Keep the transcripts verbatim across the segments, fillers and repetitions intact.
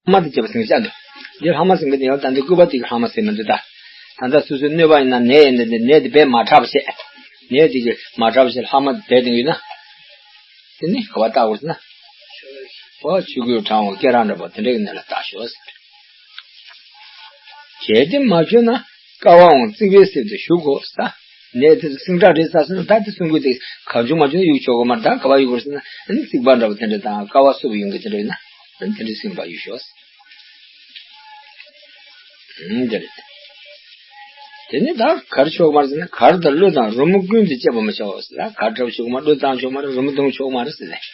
ལྷག་མ་དེ་བྱས་པ་ཟིན་བྱ་འདུག་འདི་ལྷག་མ་ཟིན་གྱི་དེ་ཡང་ད་འདི་སྐུད་པ་དེ་གི་ལྷག་མ་ཟིན་མི་འདུག་ད། ད་ལྟ་སོ་སོའི་གནོད་པ་ཡིན་ན་ནད་ཡིན་ན་དེ་ནད་དེ་བས་མ་དྲག་པ་བྱས། ནད་དེ་གི་མ་དྲག་པ་བྱས་ལྷག་མ་བསྡད་དེ་ཡོད་ན། དེ་ནི་ག་བ་བརྟག་དགོས་ཟེར་ན། ཨོ་ཆུ་ཁོལ་གྲང་བ་སྐེ་རགས་འདྲ་པོ་དེ་འདྲ་གི་ནད་ལ་བརྟག་ཤོག་ཟེར། གལ་ཏེ་མ་བྱུང་ན། ཀ་བའང་རྩིག་པའི་གསེབ་ཏུ་གཞུག་གོ་ས། ནས་དེ་ཚོ་སིང་ཁྲ་རེད་ས་སོང་ན་ད་དེ་སྲུང་གོས་དེ་གང་བྱུང་མ་བྱུང་གཡུག་ཆོག་གོ་མ་རེད། ད་ག་བ་གཡུག་གོ་ཟེར་ན་ཨ་ནི་རྩིག་པ་འདྲ་པོ་དེ་འདྲ་དང་ཀ་བ་སོབ་ཡོང་གི་དེ་འདྲ་ཡིན་ན་ཨ་ནི་དེ་འདྲའི་སྲུང་བ་གཡུག་ཤོག་ཟེར། ཨ་ནི་དེ་རེད། དེ་ནི་ད་གར་ཆོག་མ་རེད་ཟེར་ན་གར་དང་གླུ་དང་རོལ་མོ་ཀུན་ཏུ་སྤྱད་པ་མི་བྱའོ་ཟེར། ད་གར་འཁྲབ་ཆོག་མ་གླུ་བཏང་ཆོག་མ་རེད། རོལ་མོ་གཏོང་ཆོག་མ་རེད་ཟེར་ནས།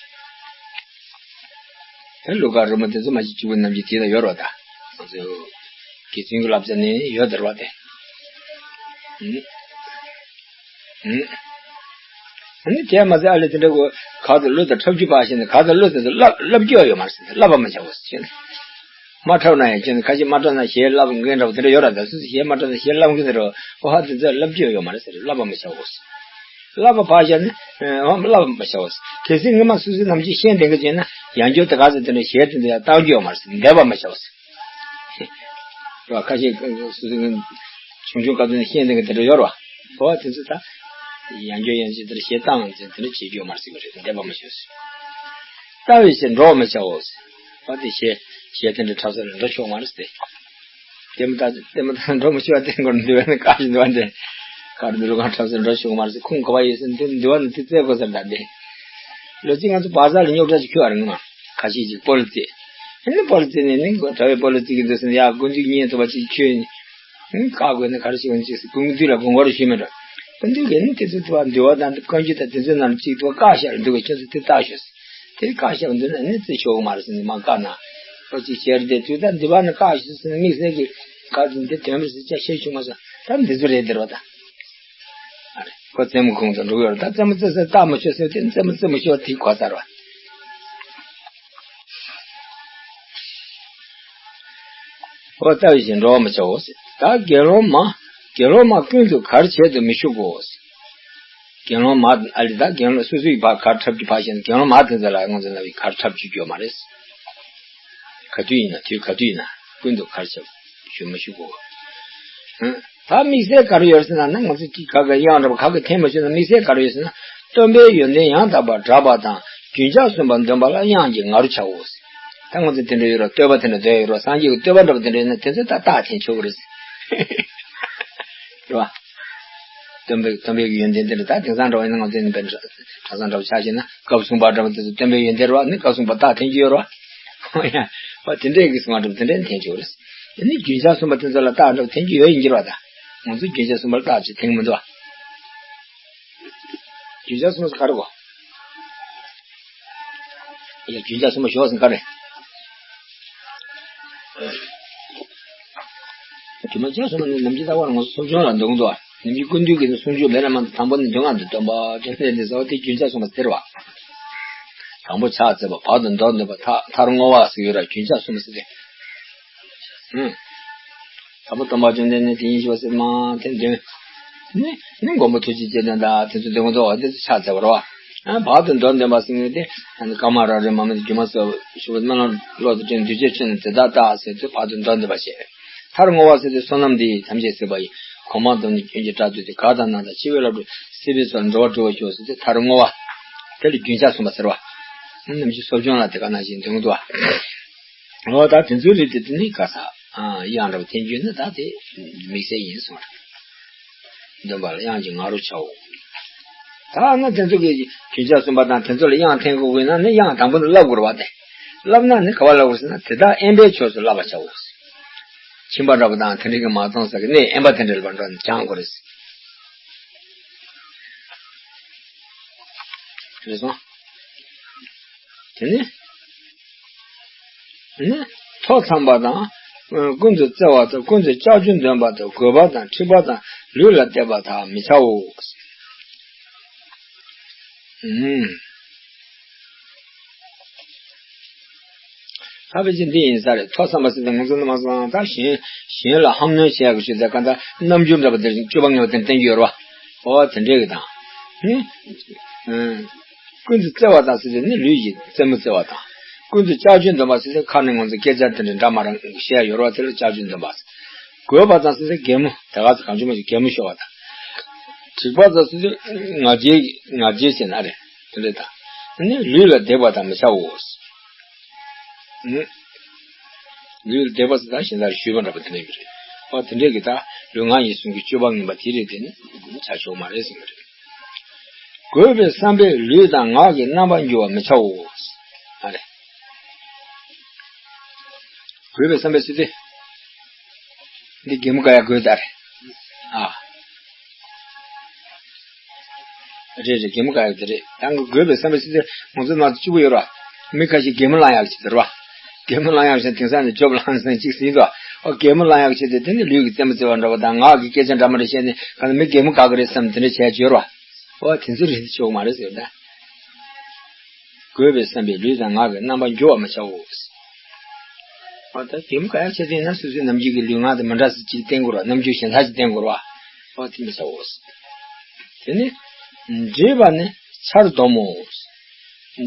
ད་གླུ་གར་རོལ་མོ་དེ་ཚོ་མ་གཞི་གཅིག་པུ་ནམ་རྒྱུན་དེ་ལ་ཡོད་རེད་པ། ད་ང་ཚོའི་དགེ་ཚུལ་གྱི་བསླབ་བྱ་ནས་ཡོད་དེ་རེད་པ་དེ། ཨུམ། ཨུམ། ཨ་ནི་དེ་མ་ཟད་ཨ་ལས་དེ་འདྲ་གོ་གར་དང་གླུ་དང་འཁྲབ་རྒྱུ་ཕར་བཞག་ནས་གར་དང་གླུ་དེ་ཚོ་བསླབ་བསླབ་རྒྱུ་ཡོད་མ་རེད་ཟེར། བསླབ་པ་མི་བྱའོ་ཟེར་ནས། མ་འཁྲབ་ན་ཡང་ཁྱོད་ཁ་ཤས་མ་འཁྲབ་ན་གཞས་བསླབ་མཁན་འདྲ་པོ་དེ་འདྲ་ཡོད་རེད། ད་སོ་སོ་གཞས་མ་འཁྲབ་ན་གཞས་བསླབ་མཁན་དེ་འདྲ་ཨོ་ཧ་དེ་ཚོ་བསླབ་རྒྱུ་ཡོད་མ་རེད་ཟེར། བསླབ་པ་མི་བྱའོ་ཟེར། བསླབ་པ་ཕར་བཞག་ནས། ཨ་བསླབ་པ་མི་བྱའོ་ཟེར། གལ་སྲིད་སྔོན་མ་སོ་སོའི་ནམ་རྒྱུན་ཤེས་ལྡན་གྱི་བྱས་ན་ཡང་བསྐྱར་དེ་ག་ཚོད་དེ་འདྲ་གཞས་དེ་འདྲ་ཡང་བཏང་རྒྱུ་ཡོད་མ་རེད་ཟེར། འདེབས་པ་མི་བྱའོ་ཟེར། རེད་པ། ཁ་ཤས་སོ་སོའི་ཆུང་ཆུང་སྐབས་དེ་ནས་ཤེས་ལྡན་གྱི་དེ་འདྲ་ཡོད་རེད་པ། འོ་དེ་ཚོ་ད་ཡང་བསྐྱར་ཡང་བསྐྱར་དེ་འདྲ་གཞས་བཏང་ཟེར་དེ་འདྲ་བྱེད་རྒྱུ་ཡོད་མ་རེད་ཟེར་གྱི་རེད། འདེབས་པ་མི་བྱའོ་ཟེར། ལྟ་བའི་ཕྱིར་འགྲོགས་མི་བྱའོ་ཟེར། ཨ་དེ་གཞས་གཞས་དེ་འདྲ་འཁྲབ་ས་ལ་འགྲོ་ཆོག་མ་རེད་ཟེར། ལྟད་མོ་ལྟ་ལྟད་མོ་ལྟ་འགྲོ་མི་ཆོག་པ་དེ་སྐོར་འདུལ་བ་ནི་བཀག་བཞིན་འདུག་པ་འདྲ། གར་འདུལ་ཁང་འཁྲབ་ས་འགྲོ་ཆོག་མ་རེད་ཟེར། ཁུངས་ག་པར་ཡོད་ཟེར་ན་དེ་འདུལ་བ་ནི་དེ་བཙལ་དགོས་ཟེར། ད་དེ་ལོ་གཅིག་ང་ཚོ་བག་ཚ་ལ་རྙོག་དྲ་ཅིག་ཁྱོད་ཨ་རིང་མ་ཁ་ཤས་ཅིག་སྤོ་ལོ་རྩེད། ཨ་ནི་སྤོ་ལོ་རྩེད་ནས་ནི་གྲྭ་བའི་སྤོ་ལོ་རྩེད་ཀྱི་འདུག་ཟེར་ན་ཡ་དགུན་དུས་ཉལ་ཐུབ་པ་ཅིག་ཁྱོད། ཨང་། བཀག་དགོས་ན་ག་རེ་བྱེད་དགོས་ཟེར། དགུན་དུས་ལ་དགོངས་པ་རེ་ཞུས་མེད་འགྲོ། དགུན་དུས་ཀྱི་ནི་དེ་ཚོ་དུ་བ་འདུལ་བ་དང་བཀའ་འགྱུར་དང་དེ་ཚོའི་ནང་གཅིག་དུ་བ་བཀག་བཞག་རེད་འདུག་གས། ཁྱོད་ཚོ་དེ་བལྟ་ཤོག་ཟེར། དེ་བཀག་བཞག་པ་འདུག་ན་ནི་རྩེ་ཆོག་གི་མ་རེད་ཟེར་ནས་མ་བཀག་ན། ཁོ་ཅིག་བྱས་རེད་དེ་དུས་ད་འདུལ་བ་ནི་བཀག་ཤོག་ཟེར་ནས་དམིགས་བསལ་གྱི་བཀག་ཟེར་འདི་དོན་མེད་ཟེར་ཅག་བཤད་བྱུང་མ་སོང་། ད་འདི་ཚོ་རེད་འདིར་བ་ད། ཨ་རེད། ཁོ་རྩེད་མོ་ཁོང་ཚོ་འགྲོ་གི་ཡོད་རེད། ད་རྩེད་མོ་རྩེ་ས་བལྟ་མ་ཆོག་ཟེར་དེ་རྩེད་མོ་རྩེ་མ་ཆོག་དེ་གོ་ཚར་བ། ཨོ་ལྟ་བའི་ཕྱིར་འགྲོགས་མི་བྱའོ་ཟེར། ད་དགེ་སློང་མ། དགེ་སློང་མ་ཀུན་ཏུ་གར་བྱེད་དུ་མི་གཞུག་གོ་ཟེར། དགེ་སློང་མ་ཨ་ལས་ད་དགེ་སློང་སོ་སོའི་ཕར་གར་འཁྲབ་རྒྱུ་ཕར་བཞག་ན་དགེ་སློང་མ་དེ་ཚོ་ལ་ང་ཚོ་ལ་བའི་གར་འཁྲབ་རྒྱུ་ཡོད་མ་རེད། ག་དུས་ཡིན་ན་དུས་ག་དུས་ཡིན་ན་ཀུན་ཏུ་གར་བྱེད་དུ་མི་གཞུག་གོ། ཧུམ། ད་དམིགས་བསལ་ག་རེ་ཡོད་ཟེར་ན་ནི་ང་ཚོ་གཅིག་ག་ག་དབྱངས་འདྲ་པོ་ག་ག་འཐེན་མ་ཆོག་ན་དམིགས་བསལ་ག་རེ་ཡོད་ཟེར་ན། སྟོན་པའི་ཡོན་ཏན་ཡང་དག་པར་བསྒྲགས་པ་དང་རྒྱུན་ཆགས་གསུམ་པ་འདོན་པ་ལ་དབྱངས་ཀྱི་ང་རོ་བྱའོ། ད་ང་ཚོ་དེ་འདྲ་ཡོད་ར། བསྟོད་པ་དེ་འདྲ་འདོན་ཡོད་ར། སངས་རྒྱས་ཀྱི་བསྟོད་པ་འདྲ་པོ་དེ་འདྲ་ཡོད་ན་དེ་ཚོ་ད་རྟགས་འཐེན་ཆོག་གི་རེད། རེད་བ། སྟོན་པའི་སྟོན་པའི་ཡོན་ཏན་དེ་འདྲ་ད་དེང་སང་འདྲ་པོ་ཡིན་ན་ང་ཚོ་ནི་བན་གྲྭ་ཚང་འདྲ་པོ་ཆ་བཞག་ན་སྐབས་གསུམ་པ་འདྲ་པོ་དེ་ཚོ་སྟོན་པའི་ཡོན་ཏན་རེད་བ། ནི་སྐབས་གསུམ་པ་རྟགས་འཐེན་གྱི་ཡོད་ར། ཨོ་ཡ། བ་དེ་འདྲའི་གི་གསུང་བ་འདྲ་པོ་དེ་འདྲ་འཐེན་ཆོག་རེད། དེ་ནི་རྒྱུན་ཆགས་གསུམ་པ་དེ་ཚོ་ལ་རྟགས་འདྲ་པོ་འཐེན་གྱི་ཡོད་ཡིན་གྱི་རེད་བ། ད་ང་ཚོ་རྒྱུན་ཆགས་གསུམ་པ་ལ་རྟགས་ཅིག་འཐེན་གྱི་མི་འདུག་བ། རྒྱུན་ཆགས་གསུམ་པ་ཟེར་ག་རེ་གོ། ཡ་རྒྱུན་ཆགས་གསུམ་པ་ཞོག་ཟེར་ག་རེ། རྒྱུན་ཆགས་གསུམ་པ་ནི་ནམ་རྒྱུན་ལྟ་བ་ང་ཚོ་སློབ་སྦྱོང་ལ་འདུག་འདུག་ནམ་རྒྱུན་ཀུན་འདུས་ཀྱི་སུམ་ཅུ་མེད་ན་མ་གཏོགས་དང་པོ་ནི་མདོ་སྔགས་འདི་སྟོན་པ་དྲན་པའི་འདི་ཟེར་བ་དེ་རྒྱུན་ཆགས་གསུམ་པ་ཟེར་བ། དང་པོ་ཕྱག་འཚལ་བ། བར་དུ་མདོར་འདོན་པ། མཐར་མཐར་བསྔོ་བ་ཟེར་ཡོད་ར། རྒྱུན་ཆགས་གསུམ་པ་ཟེར་ཏེ། ཨུམ། དང་པོ་སྟོན་པ་བཅོམ་ལྡན་འདས་དེ་ཉིད་ཞི་བ་སེམས་མ་དེ་འདོན། ནི་ནི་མགོན་པོ་ཐུགས་རྗེ་ཅན་དང་དེ་ཚོ་འདོན་གོ་འདུག་བ། དེ་ཚོ་ཕྱག་འཚལ་བ་རེད་བ། ཨ་བར་དུ་མདོར་འདོན་པ་ཟེར་མཁན་དེ་ཨ་ནི་ཀ་མ་ར་རེ་མ་མི་སྒྱུ་མ་ཟེར་ཞུ་བ་སྨོན་ལམ་བློ་དང་བྲལ་འདུས་བྱས་ཆོས་རྣམས་དེ་དག་བདག་ཟེར་དུས་བར་དུ་མདོར་འདོན་པ་བྱས། མཐར་བསྔོ་བ་ཟེར་དུས་བསོད་ནམས་འདི་ཡིས་ཐམས་ཅད་གཟིགས་པ་ཡི། གོ་འཕང་ཐོབ་ནས་སྐྱོན་གྱི་དགྲ་བཏུལ་ཏེ། གར་དང་སྣང་དང་འཆི་བའི་རླབས་འཁྲུགས། སྲིད་པའི་མཚོ་ལས་འགྲོ་བ་སྒྲོལ་བར་ཤོག་ཟེར་དུས་མཐར་བསྔོ་བ། དེ་ལ་རྒྱུན་ཆགས་གསུམ་པ་ཟེར་བ། ནམ་ཞིག་གསོ་སྦྱོང་ལ་དེ་ག་ནང་བཞིན་འདོན་གྱི་འདུག་བ། འོ་ད་དེ་ཚོའི་རིགས་དེ་དེ་ནི་ག་ས་ཨ་དབྱངས་འདྲ་པོ་འཐེན་རྒྱུ་ནི་ད་དེ་དམིགས་བསལ་ཡིན་གསུངས་རེད། འདོན་པ་ལ་དབྱངས་ཀྱི་ང་རོ་བྱའོ། ད་ནི་དེ་ཚོ་གི་རྒྱུན་ཆགས་གསུམ་པ་དང་དེ་ཚོ་ལ་དབྱངས་འཐེན་དགོས་ཀྱི་ན་ནི་དབྱངས་དང་པོ་ནས་བསླབ་དགོས་རེད་བ། དེ་བསླབ་ན་ནི་ག་པར་བསླབ་དགོས་ཟེར་ན་དེ་དག་དབེན་པའི་ཕྱོགས་སུ་བསླབ་པར་བྱའོ། ཁྱིམ་པ་འདྲ་པོ་དང་དེ་འདྲ་གི་མ་གཏོང་ས་གི་གནས་དབེན་པ་དེ་འདྲ་ལ་འགྲོ་ནས་སྦྱང་དགོས་རེད། རེད་སོང་། དེ་ནི། ནི། ཐོ་འཚམས་པ་དང་། ཀུན་ཏུ་བརྩེ་བ་དང་ཀུན་ཏུ་ལྕགས་ཀྱུ་འདོན་པ་དང་རྒོད་པ་དང་འཁྲིག་པ་དང་ལུས་ལ་གཏད་པ་དག་མི་བྱའོ། ཨུམ། ད་ཕལ་ཆེར་འདི་ཡིན་ས་རེད། ཐོ་འཚམས་པ་ཟེར་ཏེ་ང་ཚོ་ནི་མ་སོང་ད་གཞན་གཞན་ལ་ཧམ་གནོན་བྱེད་ཡག་གི་ཆེད་དུ་གང་ལྟར་རྣམ་འགྱུར་འདྲ་པོ་འདིར་སྤྱོད་པ་ངན་པ་དེ་བསྟན་རྒྱུ་ཡོད་རེད་བ། ཨོ་དེ་འདྲས་གི་དང་། ནི། ཨུམ། ཀུན་ཏུ་བརྩེ་བ་དང་ཟེར་ཏེ་ནི་ལུས་ཀྱི་རྩེད་མོ་རྩེ་བ་དང་། ཀུན་ཏུ་ལྕགས་ཀྱུས་འདོན་པ་ཟེར་ཏེ་ཁ་ནས་ང་ཚོ་སྐད་ཆ་དེ་འདྲ་འདྲ་མ་རང་བཤད་ཡོད་རེད་བ། དེ་ལ་ལྕགས་ཀྱུས་འདོན་པ་ཟེར། རྒོད་པ་དང་ཟེར་ཏེ་གད་མོ་དེ་ག་ཚོད་གང་བྱུང་མ་བྱུང་གད་མོ་ཤོར་བ་དང་། འཇིགས་པ་དང་ཟེར་ཏེ་ང་རྒྱལ་ང་རྒྱལ་བྱེད་ན་རེད། དེ་འདྲ་དང་། ནི་ལུས་ལ་བརྡེག་པ་དང་མི་བྱའོ། ནི། ལུས་ལ་བརྡེག་པ་ཟེར་ད་གཞན་དག་ཞུས་པ་འདྲ་པོ་དེ་འདྲ་ཡིན་པ་རེད། ཨོ་དེ་འདྲས་ཀྱི་ད་ལུས་ངག་ཡིད་གསུམ་གྱི་སྤྱོད་པ་ངན་པ་དེ་རེད། དེ་ནི་བྱ་ཆོག་མ་རེད་ཟེར་གྱི་རེད། རྒོད་པའི་བསམ་པས་ལུས་དང་ངག་གི་རྣམ་པར་འགྱུར་བར་མི་བྱའོ། ཨ་རེད། རྒོད་པའི་བསམ་པས་ཟེར་ཏེ། འདི་གད་མོ་བཀག་ཡ་རྒོད་ད་རེད། ཨ། རེད་རེད། གད་མོ་བཀག་ཡ་དེ་རེད། ད་ང་རྒོད་པའི་བསམ་པས་ཟེར་ཏེ་ང་ཚོ་ནང་དུ་གཅིག་པུ་ཡོད་ར། མི་ཁ་ཤས་གད་མོ་བླང་ཡག་ཅིག་དེ་རེད་བ། གད་མོ་བླང་ཡག་ཅིག་དེང་སང་ནས་ཇོབ་བླངས་ཟིན་ཅིག་ཟིན་དོ། ཨོ་གད་མོ་བླང་ཡག་ཅིག་དེ་དེ་ནི་ལུས་ཀྱི་རྩེད་མོ་རྩེ་བ་འདྲ་བ་དང་ངག་གི་སྐད་ཆ་འདྲ་མ་འདྲ་བཤད་ནས་ག་ལ་མི་གད་མོ་བཀག་གི་རེད་བསམ་དེ་འདྲ་བྱས་ཡོད་ར། ཨོ་དེ་ཚོ་རེད་ཆོག་མ་རེད་ཟེར་ད། རྒོད་པའི་བསམ་པས་ལུས་དང་ངག་གི་རྣམ་པར་འགྱུར་བར་མི་བྱའོ། ཨོ་ད་གད་མོ་བཀག་ཡག་ཆེད་དུ་ཡིན་ན་སོ་སོའི་ནམ་རྒྱུན་གྱི་ལུས་ངག་དེ་མི་འདྲ་ས་ཅིག་བསྟན་དགོས་ར། རྣམ་འགྱུར་གཞན་དག་ཅིག་བསྟན་དགོས་ར། ཨོ་དེ་མི་བྱའོ། དེ་ནི། འདྲེས་པ་ནི་ཆར་སྡོམ་མོ།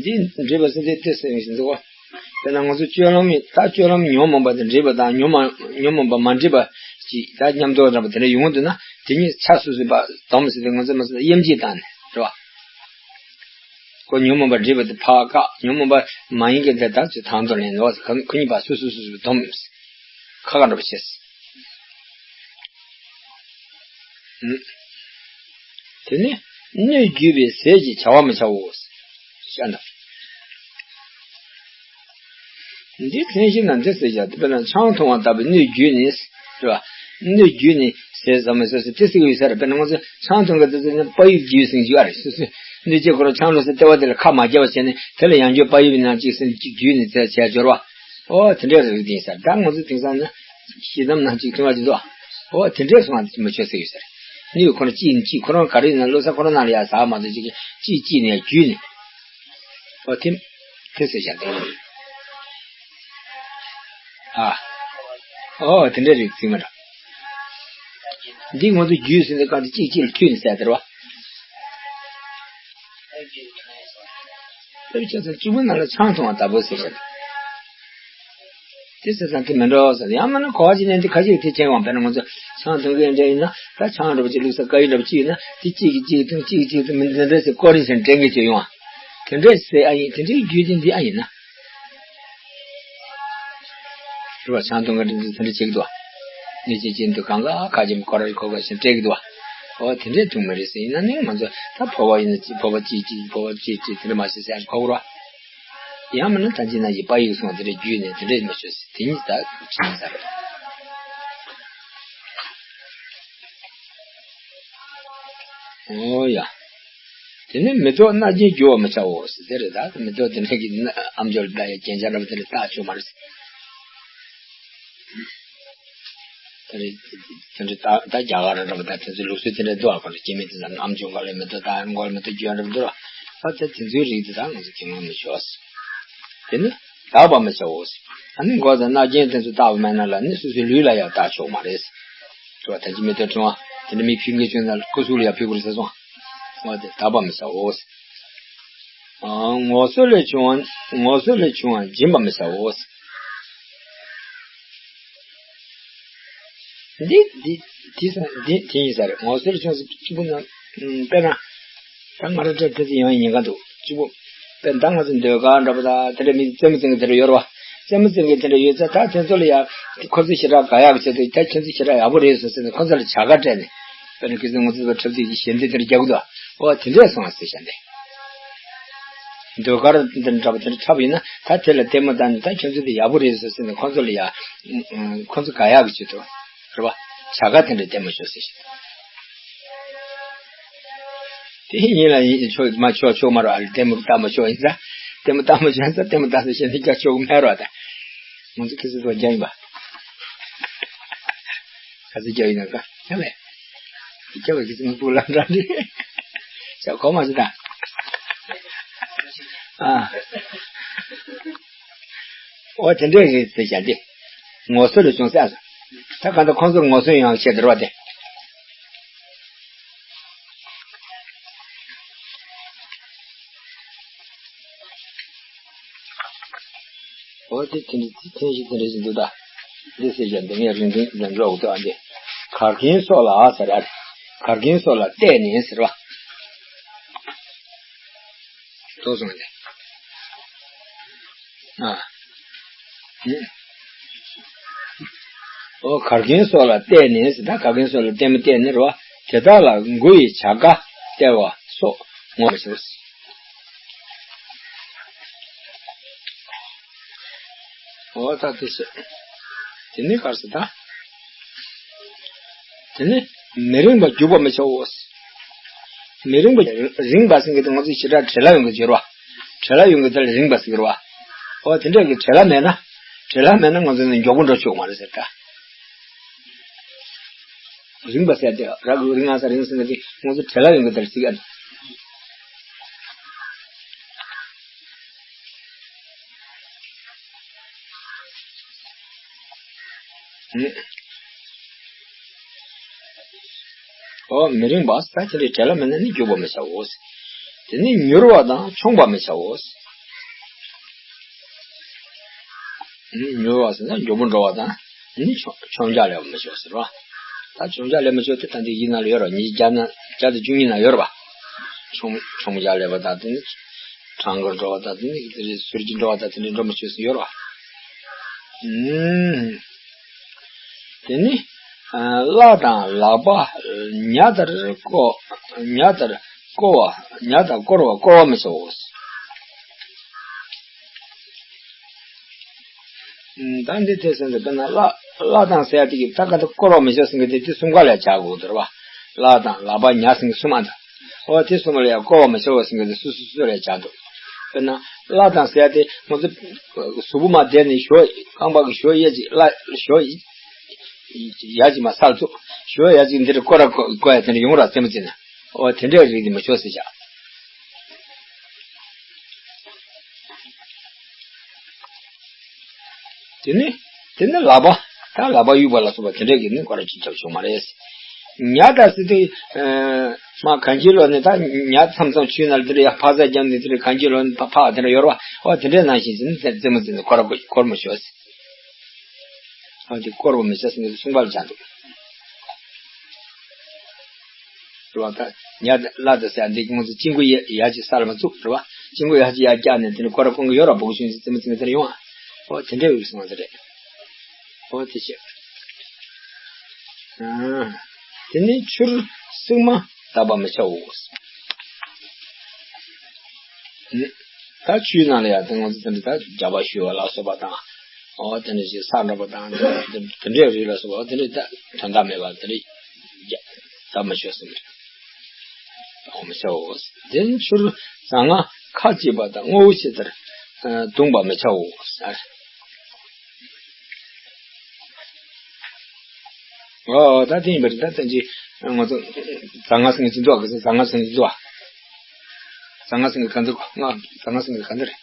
འདི་འདྲེས་པ་ཟེར་དེ་ཏོག་ཙམ་ཡིན་ཟེར་འདུག་གོ། དཔེར་ན་ང་ཚོ་སྤྱོད་ལམ་ཡིན་ད། སྤྱོད་ལམ་ཉོན་མོངས་པ་དེ་འདྲེས་པ་དང་ཉོན་མ་ཉོན་མོངས་པ་མ་འདྲེས་པ་ཅིག་ད་མཉམ་དུ་འདྲ་པོ་དེ་འདྲ་ཡོང་དུས་ན་དེ་གཉིས་ཆ་སོ་སོའི་བ་སྡོམ་ཟེར་དེ་ང་ཚོ་མ་ཟེར་དབྱེ་འབྱེད་བཏང་ནས་རེད་བ། ཁོ་ཉོན་མོངས་པ་འདྲེས་པ་དེ་ཕར་བཀག་ཉོན་མོངས་པ་མ་ཡིན་གྱི་དེ་ད་ཅི་དང་དུ་ལེན་ནོ་ཁོ་གཉིས་པ་སོ་སོ་སོ་སོའི་སྡོམ་ཁ་ཁ་འདྲ་པོ་བྱས། དེ་ནི་སྣོད་བརྒྱུས་པའི་ཟས་ཀྱི་བྱ་བ་མི་བྱའོ། ཤ་ན། འདི་མཚན་གཞི་ན་འདི་ཟེར་བྱ་དེ་དཔེར་ན་ཆང་འཐུང་བ་ལྟ་བུའི་སྣོད་བརྒྱུས་ནས་རེད་བ། སྣོད་བརྒྱུས་ནས་ཟས་ཟ་མི་ཟ་ཟེར་དེ་ཟེར་གྱི་ཡོད་ས་རེད། དཔེར་ན་ང་ཚོ་ཆང་འཐུང་གི་དུས་ཚོད་ནི་པ་ཡིབ་བརྒྱུས་ཟིན་གྱི་ཡོད་རེད། སོ་སོའི་སྣོད་བཅུད་ཁོ་རང་ཆང་འཐུང་ཟེར་ལྟེ་བ་དེ་ལ་ཁ་མ་བརྒྱབ་པ་བྱས་ནས་དེ་ལ་ཡང་བསྐྱར་པ་ཡིབ་ནང་གཅིག་ཟིན་གཅིག་བརྒྱུས་ནས་ཟས་བྱས་སྦྱོར་བ། ཨོ་དེ་འདྲའི་རིགས་དེ་ཡིན་ས་རེད། ད་ང་ཚོ་དེང་སང་ནི་ཤི་དམ་ནང་གཅིག་འཐུང་བ་ཅིག་འདུག་ཨོ་དེ་འདྲའི་སོང་བ་མི་ཆོག་ཟེར་ཡོད་ས་རེད། སྣོད་ཁོ་ན་གཅིག་ཡིན་གཅིག་ཁོ་རང་ག་རེ་ཡིན་ན་བློ་ས་ཁོ་རང་ནང་ལ་ཡ་ཟ་མ་ཐུབ་ཅིག་གཅིག་གཅིག་ནས་བརྒྱུས་ནས། ཨོ་དེ་དེ་ཟེར་བྱ་དེ། ཨ། ཨོ་དེ་འདྲའི་རིགས་ཚིག་མ་འདྲ། འདི་ང་ཚོ་རྒྱུས་ཟིན་ནས་གང་དུ་གཅིག་གཅིག་ལ་མཐུད་ནས་ཟེར་དེ་རེད་བ། དེ་བྱས་ཙང་གཅིག་པུ་ནང་ལ་ཆང་འཐུང་བ་ལྟ་བུ་ཟེར་བྱ། དེ་ཟེར་ཙང་དེ་མི་འགྲོ་ཟེར། ཡང་མིན་ན་གོ་བ་ཅིག་ནས་འདི་ཁ་ཅིག་དེ་བྱེད་དགོས། དཔེར་ན་ང་ཚོ་ཆང་འཐུང་གི་འདྲ་ཡིན་ན་ད་ཆང་འདྲ་པོ་ཅིག་བླུགས་ས་དཀར་ཡོལ་འདྲ་པོ་ཅིག་ཡོད་ན་དེ་གཅིག་གིས་གཅིག་འཐུང་གཅིག་གིས་གཅིག་འཐུང་མི་འདི་འདྲ་ཟེར་ཀོ་རིན་ཟེར་དྲན་གི་བྱོས་ཡོང་ཨ། དེ་འདྲ་ཟེར་ཨ་ཡིན། དེ་འདྲའི་རྒྱུ་དེ་འདི་ཨ་ཡིན་ན། རེད་བ། ཆང་འཐུང་གི་འདི་འདི་དེ་འདྲ་བྱེད་ཀྱི་འདུག་ཨ། གནས་ཆེན་ཅན་དུ་གང་ག་ཁ་ཅིག་ཁོ་ར་ཁོ་ག་ཞིག་སྤྲད་ཀྱི་འདུག་ཨ། ཨོ་དེ་འདྲའི་འཐུང་མི་རེད་ཟེར་ཡིན་ན་ནི་ང་ཚོ་ད་ཕོ་བ་ཡིན་ན་གཅིག་ཕོ་བ་གཅིག་གཅིག་ཕོ་བ་གཅིག་གཅིག་དེ་འདྲ་མ་བྱེད་ཟེར་ཁོ་ར། ཡང་མིན་ན་ད་ཅི་ན་ཡི་པ་ཡིག་སོང་དེ་འདྲའི་རྒྱུད་ནས་དེ་འདྲའི་མ་བྱོས་ཟེར་དེ་གཉིས་ད་ཕྱིན་ས་རེད། ཨོ་ཡ། དེ་ནས་མེ་ཏོག་སྣ་བརྒྱན་རྒྱུ་བར་མི་བྱའོ་ཟེར་དེ་རེད། ད་མེ་ཏོག་དེ་འདྲ་གི་ཨམ་ཅོག་ལ་ཡ་རྒྱན་ཆ་འདྲ་པོ་དེ་འདྲ་བཏགས་ཆོག་མ་རེད། དེ་འདྲ་དེ་འདྲ་ད་ད་རྒྱ་གར་འདྲ་པོ་ད་དེ་ཚོའི་ལུགས་སྲོལ་དེ་འདྲ་འདུག་ཨ། ཁོ་ལ་སྐྱེ་དམན་དེ་ཚོ་ཨམ་ཅོག་འགའ་ལ་མེ་ཏོག་ད་མགོ་ལ་མེ་ཏོག་རྒྱུ་འདྲ་པོ་འདུག་ཨ། ད་དེ་ཚོའི་རིགས་དེ་ད་ང་ཚོ་དེ་སྔོན་མི་ཆོག་ཟེར། དེ་ནི་བཏགས་པར་མི་བྱའོ་ཟེར། ཨ་ནི་མགོ་དང་རྣ་རྒྱན་དེ་ཚོ་བཏགས་པ་མེད་ན་ལ་ནི་སོ་སོའི་ལུས་ལ་ཡང་བཏགས་ཆོག་མ་རེད་ཟེར། དེ་བ་ད་ཅི་མེ་ཏོག་ཕྲེང་བ་དེ་འདྲ་མི་ཕྱིན་གྱི་བྱུང་ན་སྐུ་གཟུགས་ལ་ཡང་ཕུལ་དགོས་རེད་ཟེར་སོང་། འོ་དེ་བཏགས་པར་མི་བྱའོ་ཟེར། ཨ་ངོ་སོ་ལས་བྱུང་བ་ངོ་སོ་ལས་བྱུང་བ་སྦྱིན་པར་མི་བྱའོ་ཟེར། འདི་འདི་དེ་སོང་འདི་དེ་ཡིན་ས་རེད། ངོ་སོ་ལས་བྱུང་ཟེར་གཅིག་པུ་ན་དཔེར་ན། ད་ང་རང་འདྲ་དེ་ཚོ་ཡང་ཉེན་ཁ་འདུག་གཅིག་པོ། དཔེར་ན་ད་ང་ཚོ་ཟློས་གར་འདྲ་པོ་དང་དེ་འདྲ་མི་རྩེད་མོ་རྩེ་མཁན་དེ་འདྲ་ཡོད་རེད་བ། རྩེད་མོ་རྩེ་མཁན་དེ་འདྲ་ཡོད་ཙང་ད་དེ་ཚོ་ལ་ཡང་ཁོ་ཚོ་ཞེ་དྲག་དགའ་ཡག་གི་ཆེད་དུ་ད་ཁྱོད་ཚོ་ཞེ་དྲག་ཡག་པོ་རེད་ཟེར་ཟེར་ནས་ཁོ་ཚོ་ལ་བྱ་དགའ་སྤྲད་ནས། དཔེར་ན་ཁྱོད་ཚོ་ང་ཚོ་ལ་འཁྲབ་ཚིག་གི་ཞལ་འདེབས་དེ་འདྲ་རྒྱག་གི་འདུག་འོ་དེ་འདྲས་སོང་བ་ཟེར་བྱ་འདི། ཟློས་གར་འདི་འདྲ་པོ་དེ་འདྲ་འཁྲབ་ཡིན་ན་ད་དེ་ལ་ལྟད་མོ་བལྟས་ནས་ད་ཁྱོད་ཚོ་དེ་ཡག་པོ་རེད་ཟེར་ཟེར་ནས་ཁོ་ཚོ་ལ་ཡང་ཁོ་ཚོ་དགའ་ཡག་གི་ཆེད་དུ། རེད་བ། བྱ་དགའ་དེ་འདྲ་སྟོན་མ་ཤོག་ཟེར་ཞིང་། དེ་ཡིན་ལ་ཡིན་ཆོག་མ་ཆོག་ཆོག་མ་རེད་ཨ་ལས་ལྟད་མོ་ལྟ་མ་ཆོག་ཡིན་ས། ལྟད་མོ་ལྟ་མ་ཆོག་ཡིན་ས་ལྟད་མོ་ལྟ་ཟེར་བཤད་ནས་སྐྱག་ཆོག་མེད་རོགས་ད། ང་ཚོ་ཁི་སི་ཐོག་རྒྱ་ཡིན་པ། ཁ་སི་རྒྱ་ཡིན་ན་ཀ་ཡ་མེད། སྐྱག་པ་ཁི་སི་མི་སྤུ་ལ་འདྲ་འདྲི། ཤ་གོ་མ་ཞིག་ད། ཨ། ཨོ་དེ་འདྲས་རེད་ཟེར་བྱ་འདི། ངོ་སོ་ལས་བྱུང་ཟེར་ཨ། ད་གང་ལྟར་ཁོང་ཚོར་ངོ་སོ་ཡོང་བཤད་དེ་རོགས་ཏེ། དེ་དེ་འདྲ་དེ་ཐེངས་ཤིག་དེ་འདྲ་ཞིག་འདུག་ད། འདི་ཟེར་ཀྱང་འདི་ངས་རིང་ཐུང་ལན་སློག་འདུག་ཨ། འདི་གར་མཁན་སོགས་ལ་ཟེར་ཨ། གར་མཁན་སོགས་ལ་བལྟས་ནས་ཟེར་བ། ཏོག་ཙམ་ལས། ཨ། ཨོ་གར་མཁན་སོགས་ལ་བལྟས་ནས་ཟེར། ད་གར་མཁན་སོགས་ལ་ལྟད་མོ་བལྟས་ནས་རེད་བ། དེ་དག་ལ་མགོ་ཡི་བྱ་དགའ་སྟེར་བ་སོགས་ངོ་མ་ཤེས། ཨོ་ད་དེ་ཟེར། དེ་ནི་གར་ཟེར་ད། དེ་ནི་མི་རིང་བ་རྒྱུག་པར་མི་བྱའོ། མི་རིང་བ་རིང་བ་ཟེར་གྱི་དེ་ང་ཚོ་ཞེ་དྲག་བྲེལ་བ་ཡོང་གི་ཡོད་རེད་བ། བྲེལ་བ་ཡོང་གི་དེ་ལ་རིང་བ་ཟེར་གྱི་རེད་བ། ཨོ་དེ་འདྲ་གི་བྲེལ་བ་མེད་ན། བྲེལ་བ་མེད་ན་ང་ཚོ་ནི་མགྱོགས་པོ་འགྲོ་ཆོག་མ་རེད་ཟེར་ད། རིང་བ་ཟེར་ཏེ་ར་གུ་རིང་ང་ས་རིང་ཟེར་ན་དེ་ང་ཚོ་བྲེལ་བ་ཡོང་གི་དེར་ཟེར་ག་ནི། ཨོ་མི་རིང་བ་ཟེར་ད་དེ་འདྲའི་བྲེལ་བ་མེད་ན་ནི་རྒྱུག་པར་མི་བྱའོ། དེ་ནི་མྱུར་བ་དང་མཆོང་བར་མི་བྱའོ། མྱུར་བ་ཟེར་ན་མགྱོགས་པོ་འགྲོ་བ་དང་། ནི་མཆོང་མཆོང་རྒྱག་ལས་པར་མི་བྱའོ་ཟེར་བ། ད་མཆོང་རྒྱག་ལས་མི་བྱའོ་དེ་ད་འདི་ཡི་ནང་ལ་ཡོད་རེད་བ། ཉིས་བརྒྱ་ན་བརྒྱ་དང་བཅུ་གཉིས་ནང་ཡོད་རེད་བ། མཆོང་མཆོང་རྒྱག་ལས་པ་དང་དེ་ནི། གྲང་གར་འགྲོ་བ་དང་དེ་ནི་དེ་རེད། ཟུར་གྱིས་འགྲོ་བ་དང་དེ་འདྲའི་འགྲོ་མི་བྱའོ་ཟེར་ཡོད་རེད་བ། ཨུམ། དེ་ནི། ཨ། བརླ་དང་ལག་པ་ཉ་ལྟར་བསྐོར། ཉ་ལྟར་བསྐོར་བ། ཉ་དང་བསྐོར་བ་བསྐོར་བར་མི་བྱའོ། ད་འདི་ཐེ་ཚོམ་དུ་དཔེར་ན་བརླ་བརླ་དང་ཟེར་ཡ་དེ་གི་ད་ག་ད་བསྐོར་བ་མི་བྱ་ཟེར་མཁན་དེ་དེ་གསུམ་ཀ་ལ་བྱ་དགོས་འདུག་རེད་བ། བརླ་དང་ལག་པ་ཉ་ཟེར་མཁན་གསུམ་མ་འདུག་ཨོ་དེ་གསུམ་ལ་ཡང་བསྐོར་བ་མི་བྱ་བ་ཟེར་མཁན་དེ་སུ་སུ་སུ་ལ་བྱ་འདུག་དཔེར་ན་བརླ་དང་ཟེར་ཡ་དེ་ང་ཚོ་གཟུགས་པོ་མ་བསྡད་ནས་ཞོ་རྐང་པ་གི་ཞོ་གཡས་ཅིག་བརླ་ཞོ་ཡ་ཅིག་མ་སར་ཚུགས་ཞོ་ཡ་ཅིག་འདིར་བསྐོར་ར་བསྐོར་ཡ་དེ་འདྲ་ཡོང་ར་རྩེད་མོ་རྩེ་ན་ཨོ་དེ་འདྲའི་རིགས་དེ་མི་ཆོག་ཟེར་བྱ། དེ་ནི། དེ་ནི་ལག་པ། ད་ལག་པ་གཡུག་པ་ལ་སོགས་པ་དེ་འདྲས་ཀྱི་ནི་སྐོར་ར་ཅིག་རྒྱབ་ཆོག་མ་རེད། ཉ་ད་སི་དེ། མ་གང་ཅི་ལོ་ནི་ད་ཉ་མཚམས་མཚམས་ཆུའི་ནང་དེ་འདྲས་ཡ་ཕག་ཚ་རྒྱབ་ནི་དེ་འདྲས་གང་ཅི་ལོ་ནི་ཕག་ཕག་དེ་འདྲས་ཡོད་རེད་བ། ཨོ་དེ་འདྲས་ནང་བཞིན་ཅི་ནི་རྩེད་མོ་རྩེ་ནི་སྐོར་ར་སྐོར་མི་ཆོག་ཟེར། ཨོ་དེ་སྐོར་བ་མི་ཆོག་ཟེར་ནི་གསུངས་པ་ལ་བྱ་འདུག་རེད་བ། ད་ཉ་ལ་དང་ཟེར་འདི་ང་ཚོ་གཅིན་གོ་ཡ་ཡ་ཅིག་ས་ལ་མ་བཙུགས་རེད་བ། གཅིན་གོ་ཡ་ཅིག་ཡར་བཀྱགས་ནས་དེ་ནི་སྐོར་ར་སྐོང་གི་ཡོད་ར། སྦུག་ཆུང་ཅིག་རྩེ་མོ་རྩེ་མོ་དེ་ཡོང་ཨ། ཨོ་དེ་འདྲས་ཡོད་སོང་བ་དེ་རེད། ཨོ་དེ་བྱས། དེ་ནི་ཆུར་སིལ་མ་བཏབ་པ་མི་བྱའོ། ད་ཆུའི་ནང་ལ་ཡང་དེ་ང་ཚོ་དེ་འདྲ་ད་རྒྱབ་པ་ཞུ་བ་ལ་སོགས་པ་དང་། ཨོ་དེ་འདྲ་ཞིག་ས་འདྲ་པོ་དང་དེ་འདྲའི་རིགས་ལ་སོགས་པ་དེ་འདྲའི་ད་དོན་དག་མེད་པ་དེ་འདྲའི་རྒྱ་ད་མི་ཆོག་ཟེར་ནས་ད་མི་བྱའོ། དེ་ནི་ཆུར་ཟ་ང་ཁ་གཅིག་པ་དང་རྔ་བོ་ཆེ་ལྟར་བརྡུངས་པ་མི་བྱའོ་ཟེར། ཨོ་ད་དེ་ཡིན་པ་རེད། ད་ལྟ་ཅི་ང་ཚོ་ཟ་ང་ཟེར་མཁན་ཅི་འདུག་ག་ཟ་ང་ཟེར་མཁན་ཅི་འདུག་ག་ཟ་ང་ཟེར་མཁན་ག་འདུག་ང་ཟ་ང་ཟེར་མཁན་ག་འདུག་རེད།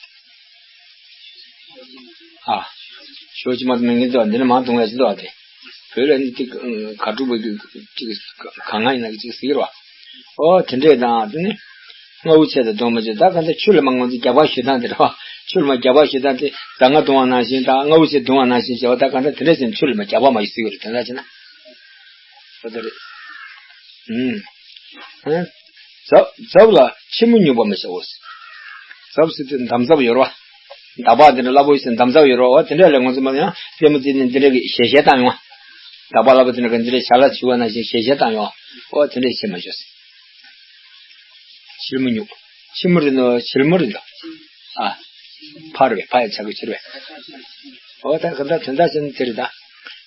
ཨ། ཞོ་ཅི་མ་མེད་མཁན་འདུག་འདི་ནི་མ་འདུག་ཡ་ཅི་འདུག་ཨ། དེ་བོད་ལ་ནི་ཏིག་ག་དྲུག་པོ་ཅིག་ག་ང་ཡིན་ན་ཅིག་ཟེར་གི་རེད་བ། ཨོ་དེ་འདྲས་དང་དེ་ནི། རྔ་བོ་ཆེ་དང་བརྡུངས་མ་བྱས། ད་ག་འདྲ་ཆུ་ལ་མ་ང་ཚོ་རྒྱབ་པ་ཞུ་སྟངས་དེ་རེད་བ། ཆུ་ལ་མ་རྒྱབ་པ་ཞུ་སྟངས་དེ་ཟ་ང་བརྡུངས་པ་ནང་བཞིན་དང་རྔ་བོ་ཆེ་བརྡུངས་པ་ནང་བཞིན་བྱས་པ། ད་ག་འདྲ་དེ་འདྲ་བྱས་ནས་ཆུ་ལ་མ་རྒྱབ་པ་མ་ཞུ་ཟེར་གི་རེད། དེ་འདྲ་བྱས་ན། ཨོ་དེ་རེད། ཨུམ། ཨ། རྫབ་རྫབ་ལ་ཕྱི་མོ་སྨྱུག་པ་མི་བྱའོ། རྫབ་ཟེར་དུས་འདམ་རྫབ་ཡོད་རེད་བ། འདམ་བག་དེ་འདྲ་སླ་པོ་ཡོད་ཟེར་འདམ་རྫབ་ཡོད་རེད་བ། དེ་འདྲ་ལ་ང་ཚོ་མ་ཡང་རྩེད་མོ་རྩེ་ནས་འདི་འདྲ་གི་ཞལ་ཞལ་བཏང་ཡོང་བ། འདམ་བག་སླ་པོ་དེ་འདྲ་གི་འདི་འདྲ་ཞལ་ལ་བྱུག་པ་ནང་བཞིན་ཞལ་ཞལ་བཏང་ཡོང་བ། ཨོ་དེ་འདྲ་བྱེད་མ་བྱོས་ཟེར། ཕྱི་མོ་སྨྱུག་ཕྱི་མོ་རེད་འདུག་ཕྱི་མོ་རེད་འདུག་ཨ། ཕ་རེད་པས། ཕ་ཡ་ཆ་གི་ཕྱིར་བས། ཨོ་ད་ག་འདྲ་དོན་དག་ཅན་དེ་རེད་ད།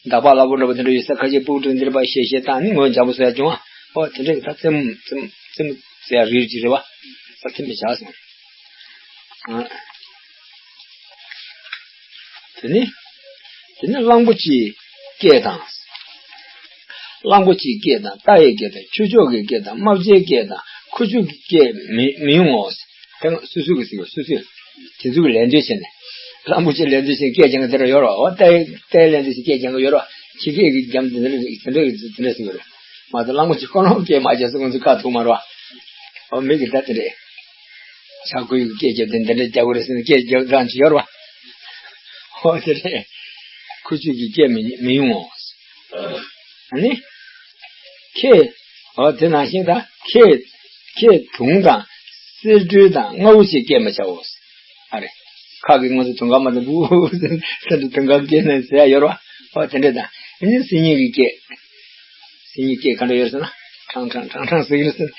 འདམ་བག་སླ་པོ་འདྲ་པོ་དེ་འདྲ་ཡོད་ས་ཁ་ཤས་སྤུ་གུ་འདི་རེད་པ། ཞལ་ཞལ་བཏང་ནི་ངོ་འཇམ་པོ་བཟོ་ཡ་བྱུང་བ། ཨོ་དེ་འདྲ་གི་ད་རྩེད་མོ་རྩེད་མོ་རྩེད་མོ་རྩེ་ཡ་རིལ་གྱི་རེད་བ། ཨོ་དེ་མི་བྱ་སོང་། ཨ། དེ་ནི། དེ་ནི་གླང་པོ་ཆེའི་སྐད་དང་། གླང་པོ་ཆེའི་སྐད་དང་། རྟ་ཡི་སྐད་དང་། ཁྱུ་མཆོག་གི་སྐད་དང་། རྨ་བྱའི་སྐད་དང་། ཁུ་བྱུག་གི་སྐད་མི་མི་ཡོང་ངོ་། དེ་སྔ་སུ་སུ་གིས་ཟེར་གི་སུ་སུས། དེ་ཚོ་གིས་ལད་ཟློས་བྱས་ནས། གླང་པོ་ཆེ་ལད་ཟློས་བྱས་སྐད་རྒྱག་མཁན་དེ་འདྲ་ཡོད་རེད་བ། རྟ་ཡི་རྟ་ཡི་ལད་ཟློས་བྱས་སྐད་རྒྱག་མཁན་ཡོད་རེད་བ། ཁྱི་སྐད་ཀྱིས་རྒྱབ་དེ་འདྲ་དེ་འདྲ་གིས་དེ་འདྲ་ཟེར་གི་རེད། མ་གཏོགས་གླང་པོ་ཆེ་ཁོ་རང་སྐད་མ་རྒྱག་ས་ང་ཚོ་བཀག་ཐུབ་མ་རེད་བ། ཨོ་མི་གིས་ད་དེ་འདྲས། ཇ་ཁུ་ཡི་སྐད་རྒྱབ་དེ་འདི་འདྲ་རྒྱག་གི་རེད་ཟེར་ནས་སྐད་རྒྱབ་སྟངས་ཅིག་ཡོད་རེད་བ། ཨོ་དེ་རེད། ཁུ་བྱུག་གི་སྐད་མི་མི་ཡོང་ངོ་། ཨ་ནི། ཁེ། ཨོ་དེ་ནང་བཞིན་ད་ཁེ། ཁེ་དུང་དང་། གསེར་སྦྲུལ་དང་། རྔ་བོ་ཆེའི་སྐད་མི་བྱའོ། ཨ་རེ། ཁ་གི་ངོ་ཚོ་དུང་དཀར་མ་དང་བུ་ས་འདྲ་དུང་དཀར་སྐད་ནས་ཟེར་ཡ་ཡོད་ར། ཨོ་དེ་འདྲ་དང་། ཨ་ནི་སིལ་སྙན་གྱི་སྐད། སིལ་སྙན་སྐད་ག་འདྲ་ཡོད་ཟེར་ན། ཁྲང་ཁྲང་ཁྲང་ཁྲང་ཟེར་གྱི་རེད་ཟེར།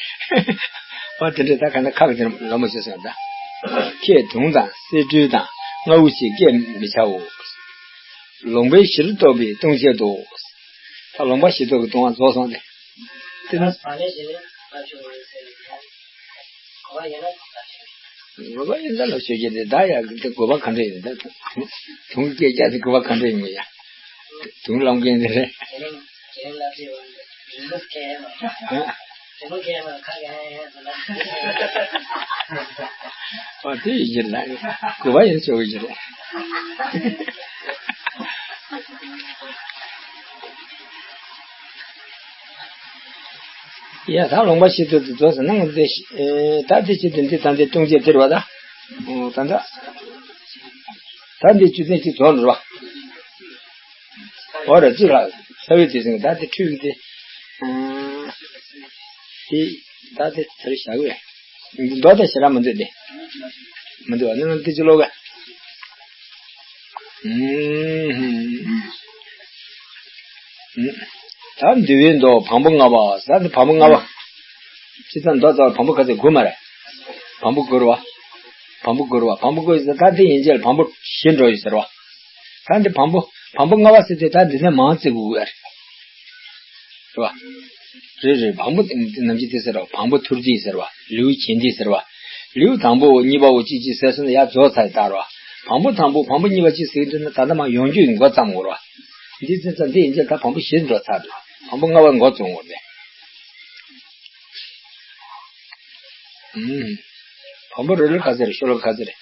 ཨོ་དེ་འདྲ་ད་ག་ན་ཁ་གི་དེ་ལོ་མ་བྱེད་ཟེར་ད། ཁེ་དུང་དང་། གསེར་སྦྲུལ་དང་། རྔ་བོ་ཆེའི་སྐད་མི་བྱའོ། ལུང་པའི་གཞིར་གཏོགས་པའི་ལྟུང་བྱེད་དོ། ད་ལུང་པ་གཞིར་གཏོགས་ཀྱི་ལྟུང་བ་རྫོགས་སོང་སྟེ། དེ་ན། དགོས་པ་ཡིན་ད་ལབ་ཤོད་ཀྱི་རེད། ད་ཡ་དེ་དགོས་པ་ག་འདྲ་ཡིན་ད། དུང་སྐད་རྒྱག་དེ་དགོས་པ་ག་འདྲ་ཡིན་མོ་ཡ། དུང་ལམ་མཁན་དེ་རེད། ཨ། ཨ་དེ་ཡིན་གྱི་རེད། དགོས་པ་ཡིན་ཤོད་ཀྱི་རེད། ཡ་ད་ལུང་པ་གཞིར་གཏོགས་དེ་རྫོགས་ཟེར་ན་ང་ཚོས་ད་དེ་ཕྱིར་དེ་འདི་ད་འདི་ལྟུང་བྱེད་དེ་རེད་བ་ད། ད་ད་ད་འདི་བཅུ་ཚན་གཅིག་རྫོགས་འགྲོ་བ། འོ་ར་གཅིག་ལ་ཚ་བའི་དུས་ཟིན་ད་དེ་འཁྲུད་ཀྱི་དེ། དེ་ད་དེ་ཚར་བཞག་གི་རེད། མདོ་དང་ཞེ་དྲག་མི་འདུག་སྟེ། མི་འདུག་བ་ནི་ང་འདི་ཅི་ལོག་ག་ད་འདུལ་བའི་མདོ་བམ་པོ་ལྔ་པ་ཟེར་ཏེ་བམ་པོ་ལྔ་པ། སྤྱིར་བཏང་མདོ་རྩ་བ་བམ་པོ་ག་ཚད་དགུ་མ་རེད། བམ་པོ་དགུ་རེད་བ། བམ་པོ་དགུ་རེད་བ། བམ་པོ་དགུ་ཟེར་ད་འདི་ཡན་ཆད་ལ་བམ་པོ་བཞི་འགྲོ་ཡོད་ཟེར་བ། ད་འདི་བམ་པོ་བམ་པོ་ལྔ་པ་ཟེར་དུས་ད་འདི་ནས་མང་བརྩི་དགོས་ཀྱི་རེད། རེད་བ། རེད་རེད། བམ་པོ་ནམ་རྒྱུན་དེ་ཟེར་བ་བམ་པོ་ཐུར་འདི་ཟེར་བ་ལེའུ་གྱེན་འདི་ཟེར་བ། ལེའུ་དང་པོ་གཉིས་པའོ་གཅིག་གཅིག་ཟེར་སོང་ན་ཡར་རྫོགས་ཚར་ཡི་ལྟར་བ། བམ་པོ་དང་པོ་བམ་པོ་གཉིས་པ་གཅིག་ཟེར་གྱི་འདུག་ན་ད་ལྟ་མ་ཡོང་རྒྱུ་ཡི་འགོ་བརྩམས་འོང་ར། འདི་ཚེ་ཙམ་འདི་ཡིན་ཙང་ད་བམ་པོ་བཞི་འགྲོ་ཚར་འདུག་བམ་པོ་ལྔ་པ་འགོ་བཙུགས་འོང་རེད། ཨུམ། བམ་པོ་རེ་རེ་ག་ཚད་རེད། ཤོ་ལོ་ཀ་ག་ཚད་རེད།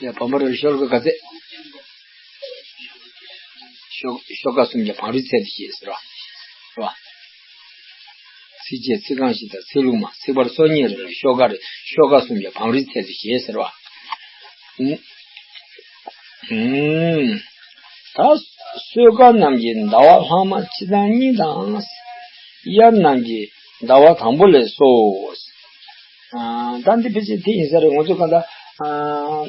ཡ་བམ་པོ་རེ་རེ་ཤོ་ལོ་ཀ་ག་ཚད། ཤོ་ཤོ་ཀ་སུམ་བརྒྱ་བང་རིའི་ཚད་དུ་བཞེད་ཟེར་བ། རེད་བ། ཚིགས་བཅད་ཚིག་རྐང་བཞི་དང་ཚིག་ལྷུག་མ་ཚིག་ཕར་སོ་གཉིས་རེ་ལ་ཤོ་ཀ་རེ་ཤོ་ཀ་སུམ་བརྒྱ་བང་རིའི་ཚད་དུ་བཞེད་ཟེར་བ། ཨུམ། ཨུམ། ད་སོས་ཀ་རྣམས་ཀྱི་ཟླ་བ་ལྷག་མ་ཕྱི་དང་གཉིས་དང་། དབྱར་རྣམས་ཀྱི་ཟླ་བ་དང་པོ་ལས་སོ། ཨ། ད་འདི་ཕལ་ཆེར་དེ་ཡིན་ས་རེད། ང་ཚོ་གང་ལྟར། ཨ།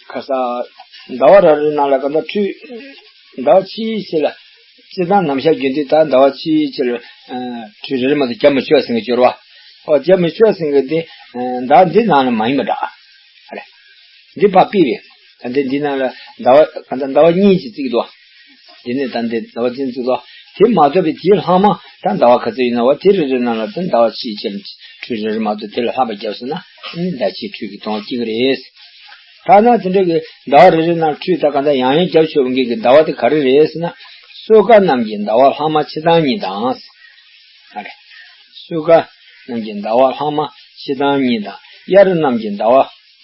ཁ་ས། ཟླ་བ་རེ་རེའི་ནང་ལ་གང་ལྟར་འཕྲུལ། ཟླ་བ་ཕྱིའི་ཕྱི་ལ། སྤྱིར་བཏང་ནམ་ཞག་རྒྱུན་དུ་ད་ཟླ་བ་ཕྱིའི་ཕྱི་ལ། ཨ། འཕྲུལ་རེ་རེ་མ་གཏོགས་བརྒྱབ་མི་ཆོག་ཟེར་གྱི་ཡོད་རེད་བ། ཨོ་བརྒྱབ་མི་ཆོག་ཟེར་གྱི་འདི། ཨ། ཟླ་འདི་ནང་ལ་མ་ཡིན་པ་འདྲ། ཨ་རེ། འདི་ཕར་ཕུད་པས། ད་འདི་འདི་ནང་ལ་ཟླ་བ་གང་ལྟར་ཟླ་བ་གཉིས་ཅིག་བརྩིས་འདུག་འདི་ནས་ད་འདི་ཟླ་བ་གཅིག་བརྩིས་འདུག་དེ་མ་གཏོགས་པའི་དེའི་ལྷག་མ་ད་ཟླ་བ་ག་ཚོད་ཡིན་ན་བ་དེ་རེ་རེ་ནང་ལ་ད་ཟླ་བ་ཕྱིའི་ཕྱི་ལ་འཕྲུལ་རེ་རེ་མ་གཏོགས་དེ་ལ་ལྷག་པ་བརྒྱབ་སོང་ན་ཨ་ནི་ཟླ་ཕྱིའི་འཕྲུལ་གྱི་ལྟུང་བ་སྐྱེ་གི་རེད། ཐ་ན་དེ་འདྲ་གི་ཟླ་བ་རེ་རེ་ནང་འཕྲུལ་ད་གང་ལྟར་ཡང་ཡང་བརྒྱབ་ཆོག་མཁན་གྱི་ཟླ་བ་དེ་ག་རེ་རེད་ཟེར་ན། སོས་ཀ་རྣམས་ཀྱི་ཟླ་བ་ལྷག་མ་ཕྱི་དང་གཉིས་དང་། ཨ་རེ། སོས་ཀ་རྣམས་ཀྱི་ཟླ་བ་ལྷག་མ་ཕྱི་དང་གཉིས་དང་། དབྱར་རྣམས་ཀྱི་ཟླ་བ་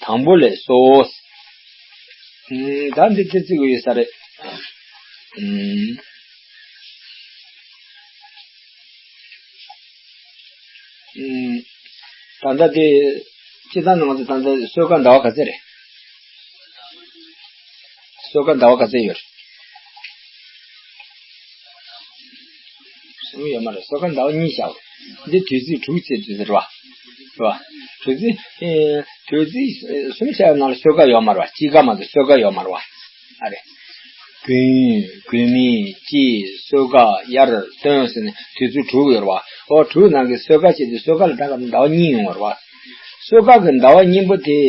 དང་པོ་ལས་སོ། ཨུམ། ད་འདི་ཚེ་བརྩི་དགོས་ཡོད་ས་རེད། ཨུམ། ཨུམ། ད་ལྟ་དེ། སྤྱིར་བཏང་ནང་དུ་ད་ལྟ་སོས་ཀ་ཟླ་བ་ག་ཚད་རེད། སོས་ཀ་ཟླ་བ་ག་ཚད་ཡོད་རེད། གསུམ་ཡོད་མ་རེད། སོས་ཀ་ཟླ་བ་གཉིས་བཞག་འདི་དུས་ཚིགས་དྲུག་ཚེས་དུས་ཚིགས་རེད་བ། རེད་བ། དུས་ཚིགས། ཨེ། དུས་ཚིགས་གསུམ་བཞག་ནང་ལ་སོས་ཀ་ཡོད་མ་རེད་བ། དཔྱིད་ཀ་མ་གཏོགས་སོས་ཀ་ཡོད་མ་རེད་བ། ཨ་རེ། དགུན། དགུན་མེ། དཔྱིད། སོས་ཀ། དབྱར། སྟོན་ཟེར་ནས་དུས་ཚིགས་དྲུག་ཡོད་རེད་བ། ཨོ་དྲུག་ནང་གི་སོས་ཀ་བྱས་ཏེ་སོས་ཀ་ལ་ད་ག་ཟླ་བ་གཉིས་ཡོང་བ་རེད་བ། སོས་ཀ་གི་ཟླ་བ་གཉིས་པོ་དེ་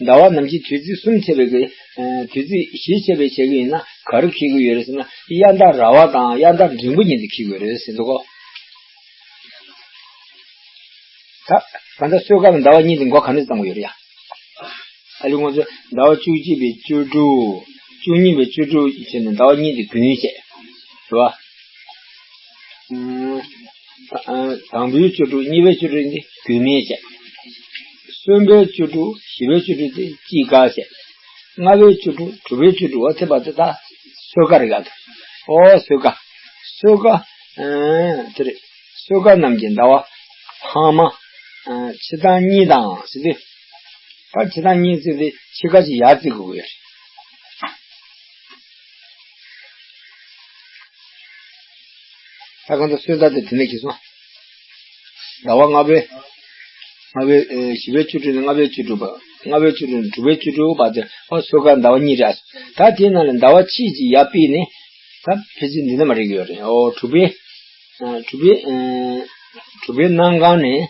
ཟླ་བ་ནམ་གྱི་དུས་ཚིགས་གསུམ་བྱས་པའི་གི། ཨ། དུས་ཚིགས་བཞི་བྱས་པའི་བྱས་གི་ཡིན་ན་ག་རེ་འཁེལ་གི་ཡོད་རེད་ཟེར་ན། དབྱར་ཟླ་ར་བ་དང་དབྱར་ཟླ་འབྲིང་པོ་གཉིས་དེ་འཁེལ་གི་ཡོད་རེད་ཟེར་འདུག་གོ། ད་གང་ལྟར་སོས་ཀ་ལ་ཟླ་བ་གཉིས་དེ་མགོ་ག་ནས་བརྩམས་གི་ཡོད་རེད་ཡ། ཨ་ལི་ང་ཚོ་ཟླ་བ་བཅུ་གཅིག་པའི་བཅུ་དྲུག་བཅུ་གཉིས་པའི་བཅུ་དྲུག་བྱས་ནས་ཟླ་བ་གཉིས་དེ་དགུན་བྱས། རེད་བ། ཨུམ། ད་དང་པོའི་བཅུ་དྲུག་གཉིས་པའི་བཅུ་དྲུག་འདི་དགུན་མེ་བྱས། གསུམ་པའི་བཅུ་དྲུག་བཞི་པའི་བཅུ་དྲུག་དེ་དཔྱིད་ཀ་བྱས། ལྔ་པའི་བཅུ་དྲུག་དྲུག་པའི་བཅུ་དྲུག་འོ་དེ་བར་དུ་ད་སོས་ཀ་རེད་ག་འདུག་ཨོ་སོས་ཀ། སོས་ཀ། ཨ། དེ་རེད། སོས་ཀ་རྣམས་ཀྱི་ཟླ་བ་ལྷག་མ། ཨ། ཕྱི་དང་གཉིས་དང་ཟེར་དུས། ད་ཕྱི་ཐང་གཉིས་བརྩིས་ཏེ་ཕྱི་ཁ་ཅིག་ཡར་བརྩི་དགོས་ཀྱི་ཡོད་རེད། ད་གང་ལྟར་སོས་ད་དེ་དེ་ནས་ཁེལ་སོང་། ཟླ་བ་ལྔ་པའི། ལྔ་པའི་ཨེ་བཞི་པའི་བཅུ་དྲུག་ནས་ལྔ་པའི་བཅུ་དྲུག་བར། ལྔ་པའི་བཅུ་དྲུག་ནས་དྲུག་པའི་བཅུ་དྲུག་བར་དེ་ཨོ་སོས་ཀ་ཟླ་བ་གཉིས་རེད། ད་དེའི་ནང་ལ་ཟླ་བ་གཅིག་ཅིག་ཡར་ཕུད་ནས་ད་ཕལ་ཆེར་འདི་ནས་མར་རེག་གི་ཡོད་རེད། ཨོ་དྲུག་པའི། ཨ་དྲུག་པའི། ཨ་དྲུག་པའི་གནམ་གང་ནས་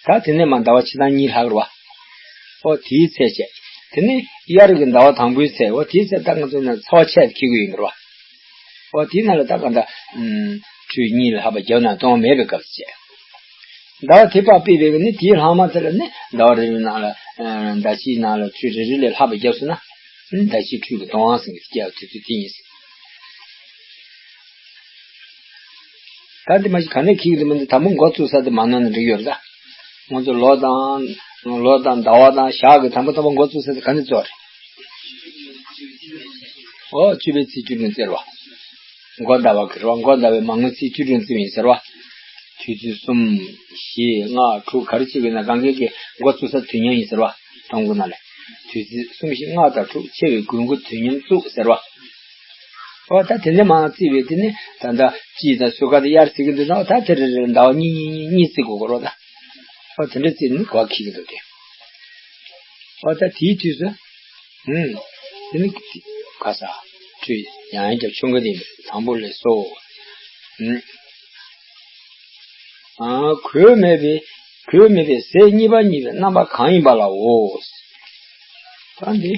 ད་དེ་ནས་མར་ཟླ་བ་ཕྱི་ཐང་གཉིས་ལྷག་རེད་བ། ཨོ་དེའི་ཚེས་བཅད། དེ་ནས་དབྱར་གྱི་ཟླ་བ་དང་པོའི་ཚེས། ཨོ་དེའི་ཚེས་ད་ང་ཚོ་ནས་ཚ་བ་ཆད་འཁྱེར་གྱི་ཡིན་རེད་བ། ཨོ་དེའི་ནང་ལ་ད་ག་འདྲ། ཨུམ། ཁྲུས་གཉིས་ལ་ལྷག་པ་བརྒྱབ་ན་གཏོང་བ་མེད་པའི་སྐབས་སུ་བྱས། ཟླ་བ་དེ་བར་ཕུད་པའི་ནི་དེའི་ལྷག་མ་དེ་ལ་ནི་ཟླ་བ་རེ་རེའི་ནང་ལ། ཨ་ཟླ་ཕྱིའི་ནང་ལ་ཁྲུས་རེ་རེ་ལས་ལྷག་པ་བརྒྱབ་སོང་ན། ཨ་ཟླ་ཕྱིའི་ཁྲུས་ཀྱི་གཏོང་བ་ཟེར་གྱི་བརྒྱབ་དུས་ཚོད་དེ་ཡིན། ད་འདི་མ་གཞི་ག་ནས་འཁྱེར་གྱི་འདུག་མི་འདུག་དང་པོ་འགོ་བཙུགས་ས་དེ་མ་ནོར་ན་འགྲིག་ཡོད་རེད་ད། ང་ཚོ་ལོ་དང་། ལོ་དང་ཟླ་བ་དང་ཞག་གི་དང་པོ་དང་པོ་འགོ་བཙུགས་ས་དེ་ག་ནས་བཙུགས་རེད། ཨོ་བཅུ་པའི་ཚེས་བཅུ་དྲུག་ཟེར་བ། འགོ་ཟླ་བ་གི་རེད་བ། འགོ་ཟླ་བའི་མ་དངུལ་ཚེས་བཅུ་དྲུག་བརྩི་བ་ཡིན་ཟེར་བ། དུས་ཚོད་གསུམ། བཞི། ལྔ། དྲུག་ག་རེ་བྱེད་དགོས་ན་གང་གའི་གི་འགོ་བཙུགས་ས་དུས་མཉམ་ཡིན་ཟེར་བ། གཏོང་སྒོ་ནང་ལས། དུས་ཚོད་གསུམ་བཞི་ལྔ་དང་དྲུག་ཆེ་བའི་དགུའི་འགོ་དུས་མཉམ་བཙུགས་ཟེར་བ། ཨོ་ད་དེ་འདྲ་མང་བརྩིས་པས་དེ་ནི་ད་ལྟ་དཔྱིད་དང་སོས་ཀ་དེ་དབྱར་བརྩི་གི་འདུག་ན་ཨོ་ད་དེ་རེ་རེ་ཟླ་བ་གཉིས་གཉིས་གཉིས་གཉིས་བརྩི་དགོས་ཀྱི་རེད་ད། ཨོ་དེ་འདྲ་བརྩིས་ནི་གོ་བ་འཁྱེར་གྱི་འདུག་སྟེ། ཨོ་ད་དེའི་དུས་སུ། ཨུམ། དེ་ནི་ག་ས། ཁྲུས་ཡང་ཡང་རྒྱབ་ཆུང་གི་དེ་དང་པོ་ལས་སོ། ཨུམ། ཨ་གོས་མེད་པའི། གོས་མེད་པའི་ཟས་གཉིས་པ་གཉིས་པའི་རྣམ་པ་གང་ཡིན་པ་ལའོ། ད་འདི།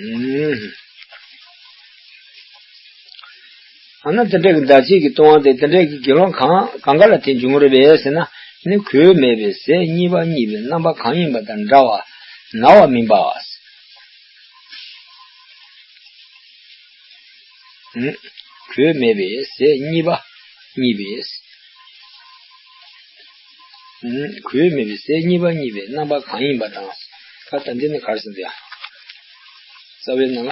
ཨུམ། ཨ་ན་དེ་འདྲ་གི་ཟླ་ཕྱིད་ཀྱི་ལྟུང་བ་དེ་དེ་འདྲ་གི་དགེ་སློང་གང་གང་ག་ལ་དེ་འབྱུང་གི་རེད་པས་ཟེར་ན། ནི་གོས་མེད་པའི་ཟས་གཉིས་པ་གཉིས་པའི་རྣམ་པ་གང་ཡིན་པ་དང་འདྲ་བ། ན་བ་མིན་པ། ཨུམ། གོས་མེད་པའི་ཟས་གཉིས་པ་གཉིས་པའི། ཨུམ། གོས་མེད་པའི་ཟས་གཉིས་པ་གཉིས་པའི་རྣམ་པ་གང་ཡིན་པ་དང་། ད་ལྟ་འདི་ནི་ག་རེ་ཟེར་འདི་ཡ། རྩ་བའི་ནང་ལ།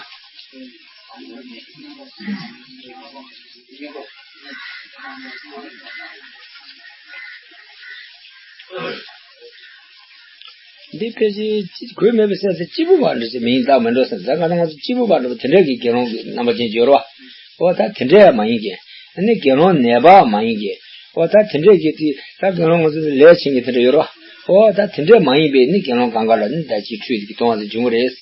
འདི་ཕལ་ཆེར་གོས་མེད་པའི་ཟས་ཟེར་སྐྱིད་པོ་བ་འདྲ་ཞིག་མིང་བཏགས་མི་འགྲོ་ཟེར། ད་ག་ན་ང་ཚོ་སྐྱིད་པོ་བ་འདྲ་བ་དེ་འདྲ་གི་དགེ་སློང་གི་རྣམ་པ་ཅན་ཅིག་ཡོད་རེད་བ། ཨོ་ད་དེ་འདྲ་ཡང་མ་ཡིན་གྱི། ཨ་ནི་དགེ་སློང་ནད་པ་མ་ཡིན་གྱི། ཨོ་ད་དེ་འདྲ་གི་དེ་ད་དགེ་སློང་ང་ཚོ་ལས་ཆེན་གྱི་དེ་འདྲ་ཡོད་རེད་བ། ཨོ་ད་དེ་འདྲ་མ་ཡིན་པའི་ནི་དགེ་སློང་གང་ག་ལ་ནི་ཟླ་ཕྱིད་ཁྲུས་ཀྱི་གཏོང་བ་དེ་འབྱུང་གི་རེད།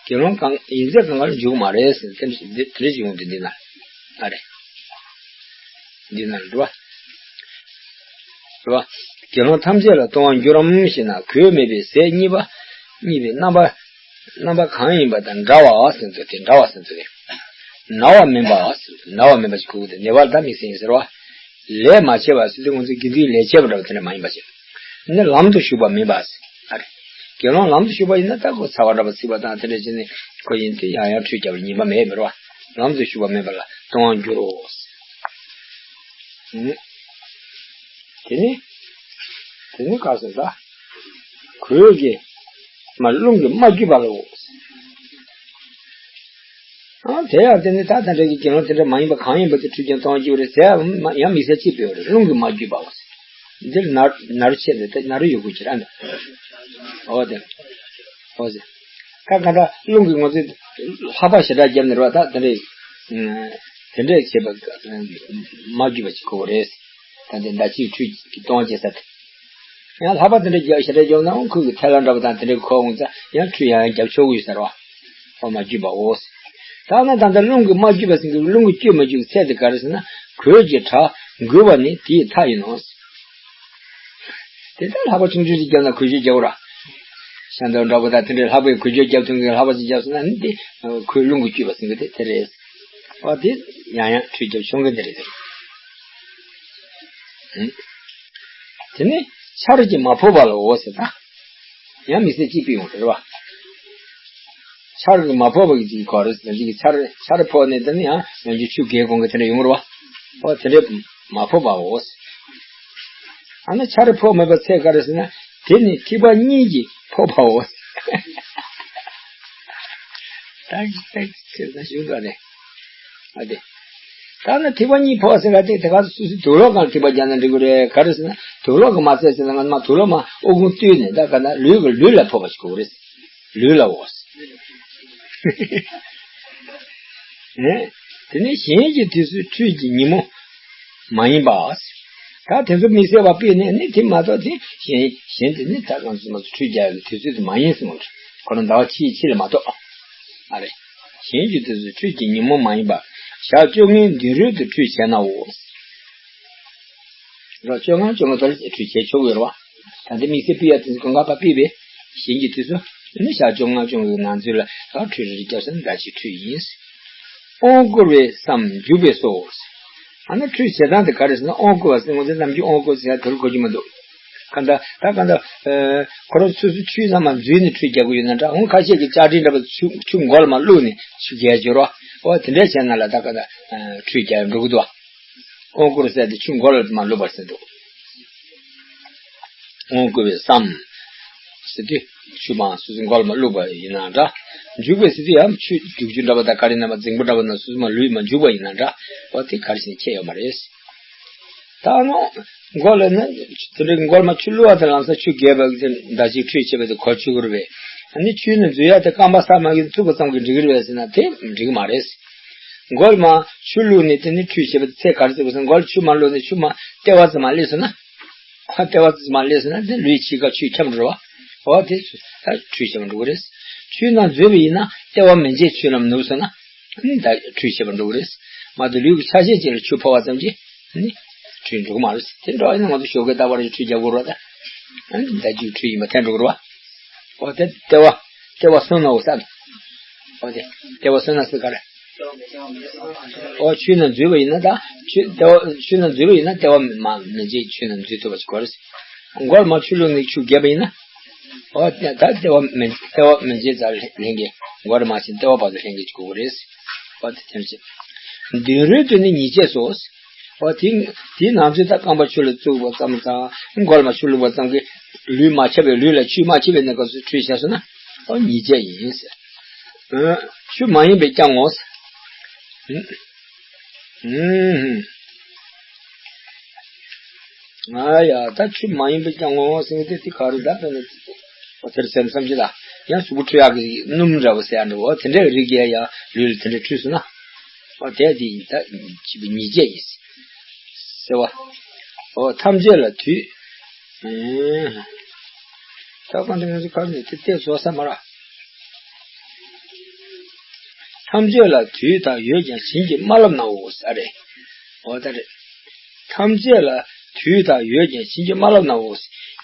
དགེ་སློང་གང་ཡིན་ཚད་གང་ག་ལ་འབྱུང་གི་མ་རེད་ཟེར། དེ་འདྲ་དེ་འདྲ་ཞིག་ཡོང་དུས་འདི་ན། ཨ་རེ། འདི་ན་འགྲོ་བ། རེད་བ། དགེ་སློང་ཐམས་ཅད་ལ་ལྟུང་བར་འགྱུར་རམ་ཞེ་ན། གོས་མེད་པའི་ཟས་གཉིས་པ་གཉིས་པའི་རྣམ་པ། རྣམ་པ་གང་ཡིན་པ་དང་འདྲ་བ་ཟེར་ཚུལ་དེ། འདྲ་བ་ཟེར་ཚུལ་དེ། ན་བ་མིན་པ་ཟེར། ན་བ་མིན་པ་ཞིག་གོ་གི་དེ་ནད་པ་ལ་ད་དམིགས་བསལ་ཡིན་ཟེར་བ། ལས་མ་བྱས་པ་ཟེར་དུས་ང་ཚོའི་དགེ་འདུན་ལས་བྱེད་པ་འདྲ་བ་དེ་འདྲ་མ་ཡིན་པ་ཞིག་ནི་ལམ་དུ་ཞུགས་པ་མིན་པ་ཟེར། ཨ་རེ། དགེ་སློང་ལམ་དུ་ཞུགས་པ་ཡིན་ན་ད་ཁོ་ཚ་བ་འདྲ་བ་ཚིག་པ་དང་དེ་འདྲ་བྱས་ནས་ཁོ་ཡིན་དུས་ཡང་ཡང་ཁྲུས་བརྒྱབ་པའི་ཉེས་པ་མེད་མི་རེད་བ། ལམ་དུ་ཞུགས་པ་མིན་པ་ལ་ལྟུང་བར་འགྱུར་རོ། ཨུམ། དེ་ནི། དེ་ནི་ག་ཟེར་ད། གོས་ཀྱི། མ་རླུང་གིས་མ་བསྒྱིབས་པ་ལའོ། ཨ་དེ་ཡང་དེ་ནི་ད་ད་འདྲ་གི་དགེ་སློང་དེ་འདྲ་མ་ཡིན་པ་གང་ཡིན་པ་དེ་ཁྲུས་ཀྱང་གཏོང་བ་བགྱིའོ་རེད་ཟེར་ཡང་མི་ཟེར་ཅི་སྤེལ་བ་རེད། རླུང་གིས་མ་བསྒྱིབས་པའོ། འདིར་ནར་ནར་ཆེ་ནས་དེ་ནར་ཡོད་དགོས་ཀྱི་རེད། ཨོ་དེ། ཨོ་ཟེར། ད་ག་འདྲ་རླུང་གིས་ང་ཚོའི་ལྷགས་པ་ཞེ་དྲག་བརྒྱབ་ནས་རེད་བ། ད་དེ་འདྲའི་དེ་འདྲའི་བྱེད་པ་མ་བགྱིས་པ་ཅིག་དགོས་པ་རེད། ད་དེ་ཟླ་གཅིག་ཁྲུས་ཀྱི་གཏོང་བ་བྱེད་ས་དེ། ཡང་ལྷགས་པ་དེ་འདྲ་རྒྱག་ཞེ་དྲག་རྒྱག་ན་ཁོ་གི་ཐལ་བ་འདྲ་པོ་དང་དེ་འདྲ་གི་ཁོ་འོང་ཙང་ཡང་ཁྲུས་ཡང་ཡང་རྒྱབ་ཆོག་གི་ཡོད་ཟེར་བ། ཨོ་མ་བསྒྱིབས་པའོ། ད་ནི་ད་ལྟ་རླུང་གིས་མ་བསྒྱིབས་པ་ཟེར་གི་རླུང་གིས་བསྐྱོད་མ་བཅུག་ཚད་དེ་ག་རེ་ཟེར་ན་གོས་ཀྱི་གྲགས་འགུལ་བ་ནི་དེའི་མཐའ་ཡིན་ནོ། དེ་ལྟར་ལྷགས་པ་ཆུང་ཆུང་ཞིག་བརྒྱབ་ན་གོས་ཆེན་རྒྱག་ར། ཤ་འདབ་འདྲ་པོ་དང་དེ་འདྲའི་ལྷགས་པའི་གོས་ཆེན་རྒྱབ་ཐུབ་མཁན་ལྷགས་པ་ཞིག་བརྒྱབ་སོང་ན་ནི་དེ་གོས་རླུང་གིས་བསྐྱོད་པ་ཟེར་གི་དེ་དེ་རེད། ཨོ་དེ་ཡང་ཡང་ཁྲུས་རྒྱབ་ཆོག་མཁན་དེ་རེད། དེ་ནི་ཆར་གྱིས་མ་ཕོག་པ་ལའོ་ཟེར་ད། ཡང་མི་ཟེར་ཅི་སྤེལ་ཡོང་རེད་བ། ཆར་གྱིས་མ་ཕོག་པ་གི་ཅིག་གོ་རེད་ཟེར་ཅིག་ཆར་ཆར་ཕོག་ནས་དེ་ནི་ཡང་ཡང་ཅིག་ཆུ་རྒལ་གོང་གི་དེ་འདྲ་ཡོང་རེད་བ། ཨོ་དེ་འདྲ་མ་ཕོག་པའོ་ཟེར། ཨ་ནི་ཆར་ཕོག་མེད་པ་ཚད་ག་རེ་ཟེར་ན་དེ་ནི་ཐིགས་པ་གཉིས་ཀྱིས་ཕོག་པའོ་ཟེར། ད་ཅི་ད་ཅི་ཟེར་ན་ཞུ་དགོས་རེད། ཨ་དེ། ད་ནི་ཐིགས་པ་གཉིས་ཕོག་ཟེར་ག་དེ་དེ་ག་སོ་སོའི་དུག་ལོག་སྒང་ཐིགས་པ་རྒྱག་ན་འགྲིག་གི་རེད། ག་རེ་ཟེར་ན་དུག་ལོག་གི་མ་ཚད་ཟེར་ན་ང་མ་དུག་ལོག་མ་ཨོ་གུང་བཏུས་ནས་ད་ག་ན་ལུས་ཀྱི་ལུས་ལ་ཕོག་པ་ཞིག་དགོས་རེད། ལུས་ལ་འོ། ཨེ། དེ་ནས་གཞན་གྱི་དུས་སུ་ཁྲུས་ཀྱི་ཉིན་མོ་མ་ཡིན་པ། ད་དེ་ཚོ་དམིགས་བསལ་བ་དཔེ་ནས་ནི་དེ་མ་གཏོགས་དེ་གཞན་གཞན་དེ་ནི་ད་གང་ཚོད་མ་ཚོད་ཁྲུས་རྒྱག་གི་དུས་ཚོད་དེ་མ་ཡིན་གསུངས། ཁོ་རང་ཟླ་བ་ཕྱེད་ཕྱེད་ལ་མ་གཏོགས། ཨ་རེ། གཞན་གྱི་དུས་སུ་ཁྲུས་ཀྱི་ཉིན་མོ་མ་ཡིན་པ། ཞག་བཅོ་ལྔའི་མདུན་རོལ་དུ་ཁྲུས་བྱས་ནའོ། རོ་བཅོ་ལྔ་བཅོ་ལྔ་དེར་ཁྲུས་བྱས་ཆོག་གི་རེད་བ། ད་ལྟ་དམིགས་བསལ་སྤུས་ཡ་དེ་ཚོ་གང་ག་པ་ཕུད་པས། གཞན་གྱི་དུས་སུ་ནི་ཞག་བཅོ་ལྔ་བཅོ་ལྔའི་ནང་ཚུད་ལ་ད་ཁྲུས་རེ་རེ་བརྒྱབ་ཟིན་ཟླ་གཅིག་ཁྲུས་ཡིན། དབང་བསྐུར་བས་སམ་འཇུག་པས་སོ། ཨ་ན་ཁྲུས་བྱེད་སྟངས་དེ་ག་རེ་ཟེར་ན་དབང་བསྐུར་བ་ཟེར་ངོ་ཚ་ནམ་རྒྱུན་དབང་བསྐུར་ཟེར་ཡ་དེ་རུ་གོ་རྒྱུ་མི་འདུག་གང་ལྟར་ད་གང་ལྟར། ཁོ་རང་སོ་སོ་ཆུའི་ནང་མ་འཛུལ་ནས་ཁྲུས་རྒྱག་གི་ཡོད་ན་འདྲ། འོང་ཁ་ཤས་ཀྱི་ལྕགས་ཀྲིན་འདྲ་པོ་ཆུ་ཆུ་མགོ་ལ་མ་བླུགས་ནས་ཆུ་རྒྱག་འབྱོར་བ། འོ་དེ་འདྲས་བྱས་ན་ལ་ད་གང་ལྟར་ཁྲུས་རྒྱག་འགྲོ་གི་འདུག་དབང་བསྐུར་ཟེར་དེ་ཆུ་མགོ་ལ་མ་བླུགས་པར་ཟེར་འདུག་དབང་བསྐུར་བས་སམ། ཟེར་དུས་ཆུ་མ་སོ་སོ་མགོ་ལ་མ་བླུགས་པ་ཡིན་ན་འདྲ། འཇུག་པས་ཟེར་དུས་ཡང་ཆུ་རྒྱུག་ཆུ་འདྲ་པོ་དང་ག་རེ་ན་མ་རྫིང་བུ་འདྲ་པོ་ན་སོ་སོ་མ་ལུས་མ་འཇུག་པ་ཡིན་ན་འདྲ། འོ་དེ་ག་རེ་བྱས་ཁྱད་ཡོད་མ་རེད། ད་ནོ། མགོ་ལ་ནི། དེ་འདྲའི་མགོ་ལ་མ་ཆུ་བླུགས་པ་དང་ལམ་སང་ཆུ་རྒྱས་པ་གི་ཟླ་གཅིག་ཁྲུས་བྱས་པ་དེ་གོ་ཆོད་ཀྱི་རེད་པས། ཨ་ནི་ཆུའི་ནང་འཛུལ་ཡ་དེ་རྐང་པ་ས་མ་གི་བཙུགས་པ་ཙམ་གྱིས་འགྲིག་གི་རེད་པས་ཟེར་ན་དེ་འགྲིག་གི་མ་རེད། མགོ་ལ་མ་ཆུ་བླུགས་ནས་དེ་ནི་ཁྲུས་བྱས་པ་དེ་ཚད་ག་རེ་བཙུགས་པ་ཟེར་ན་མགོ་ལ་ཆུ་མ་བླུགས་ནས་ཆུ་མ་ལྟེ་བ་ཙམ་མ་སླེབས་སོང་ན། ཁ་ལྟེ་བ་ཙམ་མ་སླེབས་སོང་ན་དེ་ལུས་ཕྱི་ཁ་ཆུས་ཁྱབ་འགྲོ་བ། འོ་དེ་ཚོ་ད་ཁྲུས་བྱས་པ་འགྲོ་གི་རེད། ཆུའི་ནང་འཛུལ་བ་ཡིན་ན་ལྟེ་བ་མི་འབྱེད་ཆུའི་ནང་ནུབ་སོང་ན། ཨ་ནི་ད་ཁྲུས་བྱེད་པར་འགྲོ་གི་རེད། མ་གཏོགས་ལུས་ཀྱི་ཆ་ཤས་ཅིག་ལ་ཆུ་ཕོག་པ་ཙམ་གྱིས་ནི་ཁྲུས་འགྲོ་གི་མ་རེད། དེ་འདྲ་ཡིན་ན་ང་ཚོ་ཞོགས་ཀས་རྟག་པར་ཁྲུས་རྒྱག་དགོས་རེད་ད། ཨ་ནི་ཟླ་གཅིག་ཁྲུས་ཡིན་པ་ཐལ་འགྲོ་གི་རེད་བ། འོ་དེ་ལྟེ་བ། ལྟེ་བ་སོང་ན་འོ་ས། འོ་དེ་ལྟེ་བ་སོང་ན་སུ་ག་རེ། འོ་ཆུའི་ནང་འཛུལ་བ་ཡིན་ན་ད་ཆུ་ལྟེ་བ་ཆུའི་ནང་འཛུལ་བ་ཡིན་ན་ལྟེ་བ་མ་མི་འབྱེད་ཆུའི་ནང་འཛུལ་ཐུབ་པ་ཞིག་དགོས་རེད། མགོར་མ་ཆུ་བླུགས་ནས་ཆུ་རྒྱས་པ་ཡིན་ན། འོ་དེ་ད་ལྟེ་བ་མི་ལྟེ་བ་མི་འབྱེད་རྩ་ལྷན་རྒྱས་མགོར་མ་ཕྱིན་ལྟེ་བ་བར་དུ་ལྷན་རྒྱས་ཀྱི་དགོས་རེད། འོ་དེ་དེར་བྱེད། མདུན་རོལ་དུ་ནི་ཉིས་བྱས་སོ། འོ་དེ་དེའི་ནང་ཚུད་ད་རྐང་པ་ཆུ་ལ་བཙུགས་པ་ཙམ་དང་མགོར་མ་ཆུ་བླུགས་པ་ཙམ་གྱིས་ལུས་མ་ཁྱབ་པའི་ལུས་ལ་ཆུས་མ་ཁྱབ་པའི་གནས་སྐབས་སུ་ཁྲུས་བྱས་སོང་ན་འོ་ཉིས་བྱས་ཡིན་ཟེར། ཆུ་མ་ཡིན་པས་བསྐྱང་ངོ་ཟེར། ང་ཡ་ད་ཆུ་མ་ཡིན་པས་བསྐྱང་ངོ་ཟེར་ཏེ་དེ་ག་རེ་ད་དཔེར་ན། འོ་དེར་སེམས་བསམ་གྱི་ལ་ཡང་གཟུགས་པོ་འཁྲུ་ཡག་གི་སྣུམ་འདྲ་བོ་ཟེར་ཡ་འདྲ་བོ་དེ་འདྲའི་རིགས་ཡ་ཡ་ལུས་ལ་དེ་འདྲ་འཁྲུས་སོང་ན། འོ་དེ་དེ་ཡིན་ད་ཉིས་བྱས་ཡིན་ཟེར་བ། འོ་ཐམས་ཅད་ལ་དུས། ད་གང་དུ་ང་ཚོ་ག་ནས་དེ་བལྟས་བཟོ་ས་མ་ར། ཐམས་ཅད་ལ་དུས་དང་ཡོད་ཀྱང་བྱིན་གྱིས་མ་བརླབས་ནའོ་ཟེར་རེད། འོ་ད་རེད། ཐམས་ཅད་ལ་དུས་དང་ཡོད་ཀྱང་བྱིན་གྱིས་མ་བརླབས་ནའོ།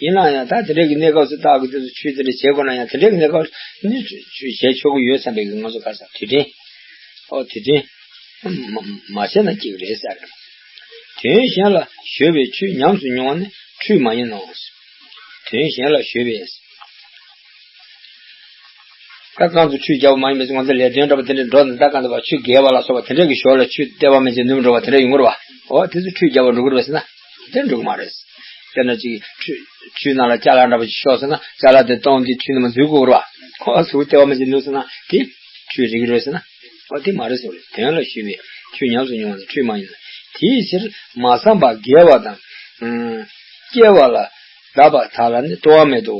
ཡིན་ན་ཡང་ད་དེ་འདྲའི་གི་གནས་སྐབས་སུ་རྟག་གི་དུས་སུ་ཆོས་དེ་འདྲ་བྱེད་དགོས་ན་ཡང་དེ་འདྲའི་གི་གནས་སྐབས་སུ་ནི་ཆོས་བྱེད་ཆོག་གི་ཡོད་བསམ་པའི་གི་ང་ཚོ་ག་ས་དུས་དྲན། ཨོ་དུས་དྲན། མ་མ་བྱས་ན་སྐྱིད་གི་རེད་ཟེར། དོན་གཞན་ལ་གཞོལ་བའི་ཆོས་ཉམས་སུ་མྱོང་བ་ནི་ཁྲུས་མ་ཡིན་ནོ། དོན་གཞན་ལ་གཞོལ་བའི། ད་གང་དུ་ཁྲུས་རྒྱག་པ་མ་ཡིན་པའི་ང་ཚོ་ལས་དོན་འདྲ་པོ་དེ་འདྲ་འགྲོ་ནས་ད་གང་དུ་བ་ཆུ་རྒྱས་པ་ལ་སོགས་པ་དེ་འདྲ་གི་ཞོར་ལ་ཆུ་ལྟེ་བ་མན་ཆད་ནུབ་འགྲོ་བ་དེ་འདྲ་ཡོང་གི་རེད་བ། འོ་དེ་ཚོ་ཁྲུས་རྒྱག་པ་འགྲོ་གི་རེད་བ་ཟེར་ན། དེ་འགྲོ་གི་མ་རེད། དཔེར་ན་ཅིག་ཆུ་ཆུའི་ནང་ལ་ཅ་ལག་འདྲ་པོ་ཞིག་ཤོར་སོང་ན་ཅ་ལག་དེ་སྟོང་དེ་ཆུ་ནང་མ་འཛུལ་དགོས་རེད་བ། ཁོ་གཟུགས་ལྟེ་བ་མན་ཆད་ནུབ་སོང་ན་དེ་ཁྲུས་རིགས་རེད་ཟེར་ན། འོ་དེ་མ་རེད་ཟེར་བ་རེད། དོན་ལ་གཞོལ་བའི་ཆོས་ཉམས་སུ་མྱོང་བ་ནི་ཁྲུས་མ་ཡིན་ལ། དེའི་ཕྱིར་མ་བསམ་པ་དགེ་བ་དང་། སྐྱེ་བ་ལ་བརྡབ་པ་དག་ལ་ནི་ལྟུང་བ་མེད་དོ།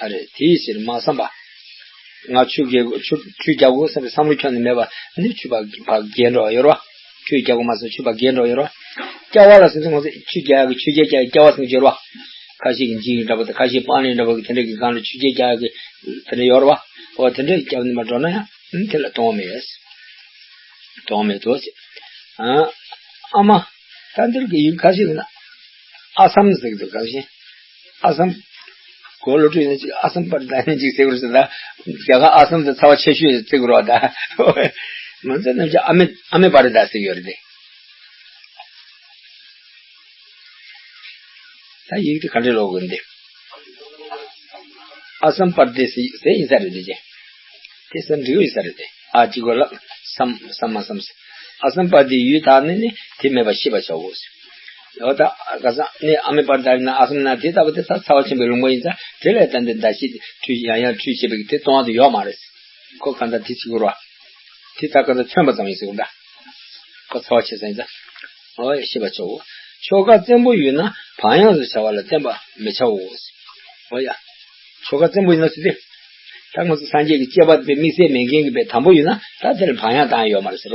ཨ་རེ་དེའི་ཕྱིར་མ་བསམ་པ། ང་ཆུ་རྒྱག་ཆུ་ཁྲུས་རྒྱག་དགོས་བསམ་པའི་བསམ་བློ་ཁྱོན་ནས་མེད་པ་ནི་ཆུ་བ་བ་རྒྱས་འགྲོ་བ་ཡོད་རེད་བ། ཁྲུས་རྒྱག་དགོས་མ་སོང་ཆུ་བ་རྒྱས་འགྲོ་བ་ཡོད་རེད་བ། སྐྱ་བ་ལ་སོང་ཙང་ང་ཚོ་ཆུ་རྒྱག་ཡག་གི་ཆུ་རྒྱག་རྒྱག་ཡག་སྐྱ་བ་སོང་གི་ཡོད་རེད་བ། ཁ་ཤས་ཀྱི་འཇིག་འདྲ་པོ་དང་ཁ་ཤས་སྤང་ལེན་འདྲ་པོ་གི་དེ་འདྲ་གི་སྒང་ལ་ཆུ་རྒྱག་རྒྱག་ཡག་གི་དེ་འདྲ་ཡོད་རེད་བ། འོ་དེ་འདྲ་རྒྱབ་ནས་མ་འགྲོ་ན་ཡང་དེ་ལ་ལྟུང་བ་མེད། ལྟུང་བ་མེད་དོ་ཟེར། ཨ་མ། ད་འདིར་གི་ཡིག་ཁ་ཤས་ཡིན་ན། ཨ་སམ་ཟེར་གི་འདུག་གང་ཞིག་ཨ་སམ། གོ་ལོ་ཀྲུའུ་ཡིན་ཅིག་ཨ་སམ་པར་ད་ཡིན་ཅིག་ཟེར་གི་རེད་ཟེར་ད། རྒྱ་གར་ཨ་སམ་དུ་ཚ་བ་ཆེ་ཤོས་ཟེར་གི་རེད་བ་ད། ང་ཚོ་རྣམས་ཀྱི་ཨ་མེ་ཨ་མེ་པར་ད་ཟེར་གི་ཡོད་རེད་དེ། ད་ཡིག་དེ་ག་འདྲས་ཀློག་དགོས་འདི། ཨ་སམ་པར་དེ་ཟེར་ཟེར་ཡིན་ས་རེད་དེ་ཅེ། དེ་སམ་འབྲི་ཡོད་ས་རེད་དེ། ཨ་གཅིག་གོ་ལ་སམ་སམ་མ་སམ་ཟེར། ཨ་སམ་པར་དེ་ཡུལ་དག་ནི་ནི་དེ་མེད་པ་ཤེས་པ་བྱའོ་ཟེར། འོ་ད་ག་ས་ནི་ཨ་མེ་པར་དག་ན་ཨ་སམ་ན་དེ་ལྟ་བུ་དེ་ད་ཚ་བ་ཆེན་པོའི་ལུང་པ་ཡིན་ཙང་དེ་ལས་ད་འདི་ད་ཤི་ཁྲུས་ཡང་ཡང་ཁྲུས་བྱེད་པའི་དེ་གཏོང་བ་དེ་ཡོད་མ་རེད། ཁོ་ག་འདྲ་དེ་ཅིག་གོ་ར། དེ་ད་ག་འདྲ་མཚོན་པ་ཙམ་ཡིན་ཟེར་གོ་འདྲ། ཁོ་ཚ་བ་ཆེ་ས་ཡིན་ད། ཨོ་ཡ། ཤེས་པ་ཆོག་གོ། ཆོ་ག་བཙན་པོ་ཡོད་ན་བག་ཡངས་སུ་བྱ་བ་ལ་བརྟེན་པ་མི་བྱའོ། ཨོ་ཡ། ཆོ་ག་བཙན་པོ་ཡིན་ན་ཟེར་ཏེ། ད་ང་ཚོ་སངས་རྒྱས་ཀྱི་བཅས་པ་དེ་དམིགས་བསལ་མེད་མཁན་གྱི་པའི་དམ་པོ་ཡོད་ན་ད་དེ་ལ་བག་ཡངས་བཏང་ཡོད་མ་རེད་ཟེར་བ།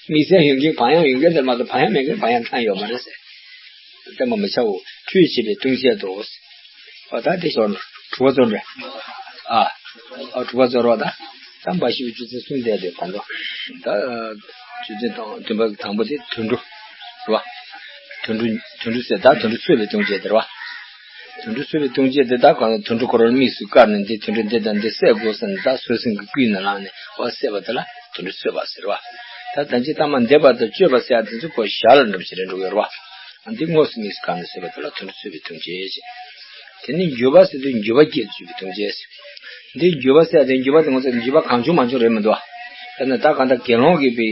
དམིགས་བསལ་ཡོད་མཁན་བག་ཡངས་ཡོད་མཁན་དེ་མ་གཏོགས་བག་ཡངས་མེད་མཁན་བག་ཡངས་བཏང་ཡོད་མ་རེད་ཟེར། བསྟན་པ་མི་བྱའོ། ཁྲུས་བྱས་པའི་ལྟུང་བྱེད་དོ། ཨ་ད་དེ་ཤོར་ན་དྲུག་པ་རྩོད་འདྲ། ཨ། ཨ་དྲུག་པ་རྩོད་རོགས་ད། ད་འབའ་ཞིག་གི་རྒྱུ་མཚན་གསུམ་བསྡད་དེ་ད་ལོ། ད། རྒྱུ་མཚན་དང་བདུན་པ་དང་པོ་དེ་དུད་འགྲོ། རེད་བ། དུད་འགྲོ་དུད་འགྲོ་ཟེར་ད་དུད་འགྲོ་གསོད་པའི་ལྟུང་བྱེད་དེ་རེད་བ། དུད་འགྲོ་གསོད་པའི་ལྟུང་བྱེད་དེ་ད་གང་དུད་འགྲོ་ཁོ་རང་དམིགས་སུ་བཀར་ནས་འདི་དུད་འགྲོ་འདི་དང་འདི་བསད་དགོས་ཟེར་ནས་ད་ཚོད་སེམས་ཀྱི་ཀུན་ནས་བསླངས་ནས་འོ་བསད་པ་དེ་ལ་དུད་འགྲོ་གསོད་པ་ཟེར་བ། ད་ད་ཅི་ལྟ་མ་འདས་པ་དང་སྤྱོད་པ་ཟེར་ཡ་དེ་ཚོ་ཁོ་ཞར་ལ་འགྲོ་བྱེད་རེ་འགྲོ་གི་རེད་བ། འདི་དངོས་སུ་དམིགས་སུ་བཀར་ནས་བསད་པ་དེ་ལ་དུད་འགྲོ་གསོད་པའི་ལྟུང་བྱེད་ཅེས། དེ་ནི་འགྱོད་པ་ཟེར་དུས་འགྱོད་པ་སྐྱེ་བཅུག་པའི་ལྟུང་བྱེད་ཟེར། འདི་འགྱོད་པ་ཟེར་དེ་འགྱོད་པ་དེ་ང་ཚོ་འགྱོད་པ་གང་བྱུང་མང་བྱུང་རེད་མི་འདུག་ཨ། དཔེར་ན་ད་གང་ལྟར་དགེ་སློང་གིས་པའི་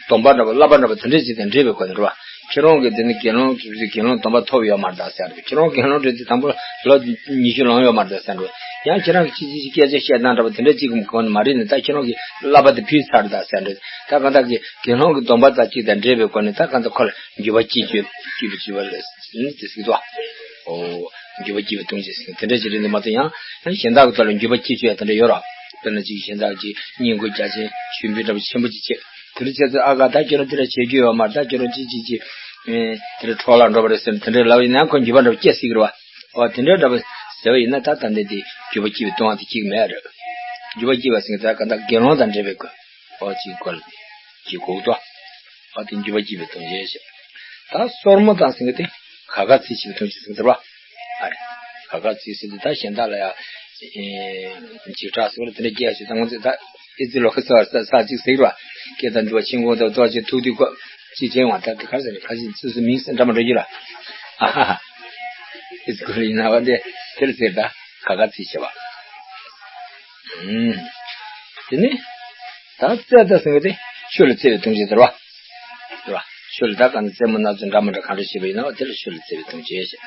སྡོམ་པ་འདྲ་བ་བསླབ་པ་འདྲ་བ་དེ་འདྲ་ཅིག་དང་འབྲེལ་བའི་སྒོ་ནས་རེད་བ། ཁྱེད་རང་གིས་དེ་ནི་དགེ་སློང་གིས་དགེ་སློང་སྡོམ་པ་ཐོབ་ཡོད་མ་རེད་ཟེར་རེད། ཁྱེད་རང་དགེ་སློང་རེད་དེ་དང་པོ་ལོ་ཉི་ཤུ་ལོན་ཡོད་མ་རེད་ཟེར་རེད། ཡང་ཁྱེད་རང་གིས་ཅི་ཅི་ཅི་སྐད་ཆ་བཤད་སྟངས་འདྲ་བ་དེ་འདྲ་ཅིག་གི་སྒོ་ནས་མ་རེད་ནས་ད་ཁྱེད་རང་གིས་བསླབ་པ་དེ་ཕུལ་ཚར་རེད་ད་ཟེར་རེད། ད་གང་ལྟར་གི་དགེ་སློང་གི་སྡོམ་པ་དང་ཅིག་དང་འབྲེལ་བའི་སྒོ་ནས་ད་གང་ལྟར་ཁོ་ལ་འགྱོད་པ་སྐྱེ་བཅུག་བཅུག་པ་བཅུག་པ་རེད་ཟེར་ནས་དེ་ཟེར་གི་འདུག་ཨ། ཨོ། འགྱོད་པ་སྐྱེ་བའི་ལྟུང་བྱེད་ཟེར་དེ་འདྲ་ཅིག་རེད་འདུག་མ་གཏོགས་ཡང་ཡང་གཞན་དག་གི་ཐོག་ལ་འགྱོད་པ་སྐྱེ་བཅུག་ཡ་དེ་འདྲ་ཡོད་རེད། དཔེར་ན་ཅིག་གཞན་དག་ཅིག་བསྙེན་བཀུར་རྒྱ་ཆེན་ཞུ་འབུལ་འདྲ་པོ་ཆེན་པོ་ཅིག་བྱེད། དེ་འདྲ་བྱས་ཚེ་ཨ་ག་ད་ཁྱོད་རང་དེ་འདྲ་བྱེད་རྒྱུ་ཡོད་མ་རེད། ད་ཁྱོད་རང་ཅིག་ཅིག་ཅིག་ཨེ། དེ་འདྲ་འཕྲོག་བརླག་འགྲོ་བ་རེད་ཟེར་ནས་དེ་འདྲ་ལབ་ཡིན་ན་ཁོ་འགྱོད་པ་འདྲ་པོ་སྐྱེ་སྲིད་ཀྱི་རེད་བ། ཨོ་དེ་འདྲ་འདྲ་པོ་ཟེར་བ་ཡིན་ན་ད་ད་འདི་དེ་འགྱོད་པ་སྐྱེ་བའི་ལྟུང་བ་དེ་གཅིག་མེད་རེད། འགྱོད་པ་སྐྱེ་བ་ཟེར་གྱི་ད་ག་ད་དགེ་སློང་དང་འབྲེལ་བའི་སྐོར། ཨོ་ཅིག་སྐོར་ཅིག་གོ་གི་འདུག་ཨོ་དེ་འགྱོད་པ་སྐྱེ་བའི་ལྟུང་བྱེད་ཟེར། ད་སོར་མོ་དང་ཟེར་གྱི་དེ་ག་ག་ཚིག་བྱེད་པའི་ལྟུང་བྱེད་ཟེར་གྱི་འདུག་རེད་བ། ཨ་རེ། ག་ག་ཚིག་ཟེར་དུས་ད་གཞན་དག་ལ་ཡང་། འཇིགས་སྐྲག་ཟེར་བ་དེ་འདྲ་སྐྱེ་ཡ་ཞིག་ད་ང་ཚོས་ད་ཨེ་ཙི་ལོ་ཀ་ས་ས་ས་ཅིག་ཟེར་གྱི་རེད་བ། སྐད་དང་འདྲ་བ་ཆེན་པོ་དང་རྡོ་རྗེ་ཐུགས་ཐུགས་ཀྱི་སྐོར་ཅིག་བྱས་ཡོང་བ་ད་དེ་ག་ཟེར་ནས་ཁ་ཤས་སོ་སོའི་མིང་ཟེར་འདྲ་མ་འདྲ་རྒྱུ་ལ། ཨ་ཧ་ཧ། ཨེ་ཙི་ཀོ་ལི་ཡིན་ན་བ་འདི་དེར་ཟེར་ད་ག་ག་ཚིག་བྱེད་བ། ཨུམ། དེ་ནི། ད་རྩེ་ད་ཟེར་གྱི་དེ་ཆོས་ལ་རྩེ་བའི་ལྟུང་བྱེད་ཟེར་བ། རེད་བ། ཆོས་ལ་ད་གང་ལྟར་རྩེད་མོ་སྣ་ཚོགས་འདྲ་མི་འདྲ་གང་འདྲ་བྱེད་པ་ཡིན་ན་བ་དེ་ལ་ཆོས་ལ་རྩེ་བའི་ལྟུང་བྱེད་ཟེར།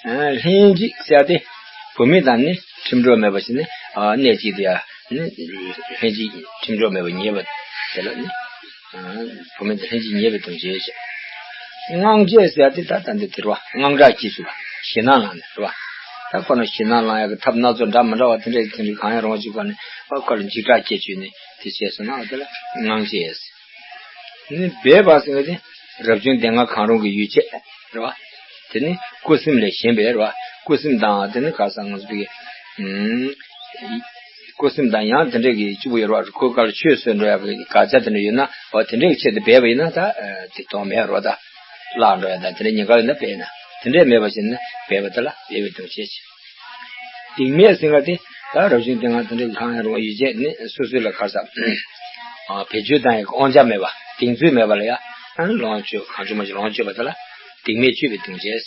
ལྷན་ཅིག་ཟེར་ཏེ། བུད་མེད་དང་ནི་ཁྲིམས་གྲོགས་མེད་པ་ཞིག་ནི་གནས་གཅིག་ཏུ་ཡང་ནི་ལྷན་ཅིག་ཁྲིམས་གྲོགས་མེད་པར་ཉལ་བ་དེ་ལ་ནི། བུད་མེད་དང་ལྷན་ཅིག་ཉལ་བའི་ལྟུང་བྱེད་ཟེར། དངངས་སྐྲག་ཟེར་ཏེ་ད་ད་འདི་དེ་རེད་བ། དངངས་སྐྲག་སྐྱེ་བཅུག་པ། ཞེད་སྣང་ལངས་ནས་རེད་བ། ད་ཁོ་ན་ཞེད་སྣང་ལངས་ཡག་གི་ཐབས་སྣ་ཚོགས་འདྲ་མི་འདྲ་བ་དེ་འདྲ་དེ་འདྲ་གང་ཡང་རུང་བ་ཅིག་གོ་ནས་ཨ་ཁོ་ལ་འཇིགས་སྐྲག་སྐྱེ་བཅུག་ནས་དེ་བྱས་སོང་ན་འོ་དེ་ལ་དངངས་སྐྲག་ཟེར། ནི་སྦས་པ་ཟེར་བ་དེ་རབ་བྱུང་སྡེ་ལྔ་གང་རུང་གི་ཡུལ་བྱེད་རེད་བ། དེ་ནི་སྐུ་སེམས་ལས་གཞན་པའི་རེད་བ། སྐུ་སེམས་དང་དེ་ནི་ག་ས་ང་ཚོ་གི་སྐུ་སེམས་དང་ཡང་དེ་འདྲ་གི་གཅིག་པུ་ཡོད་རེད་བ། ཁོའི་སྐབས་ལ་ཆོས་སུ་འགྲོ་ཡག་གི་དགག་བྱ་དེ་འདྲ་ཡོད་ན་འོ་དེ་འདྲ་གི་ཆེད་དུ་སྦས་པ་ཡིན་ན་ད་དེ་དོན་མེད་རེད་བ། ད་བརླག་འགྲོ་ཡག་དང་དེ་འདྲ་ཉེན་ཁ་ཡོད་ན་སྦས་ན། དེ་འདྲ་མེད་པ་བྱས་ན་སྦས་པ་དེ་ལ་སྦས་པའི་ལྟུང་བྱེད་ཅེས། སྡིག་མེད་ཟེར་བ་དེ་ད་རབ་བྱུང་སྡེ་ལྔ་དེ་འདྲ་གང་ཡང་རུང་བ་ཡུལ་བྱེད་ནི་སོ་སོ་ལ་ག་ས་བེད་སྤྱོད་བཏང་ཡག་གི་དབང་ཆ་མེད་པ། གདེང་ཚོད་མེད་པ་ལ་ཡང་ལོངས་སྤྱོད་གང་བྱུང་མང་བྱུང་ལོངས་སྤྱོད་པ་དེ་ལ་སྡིག་མེད་སྤྱོད་པའི་ལྟུང་བྱེད།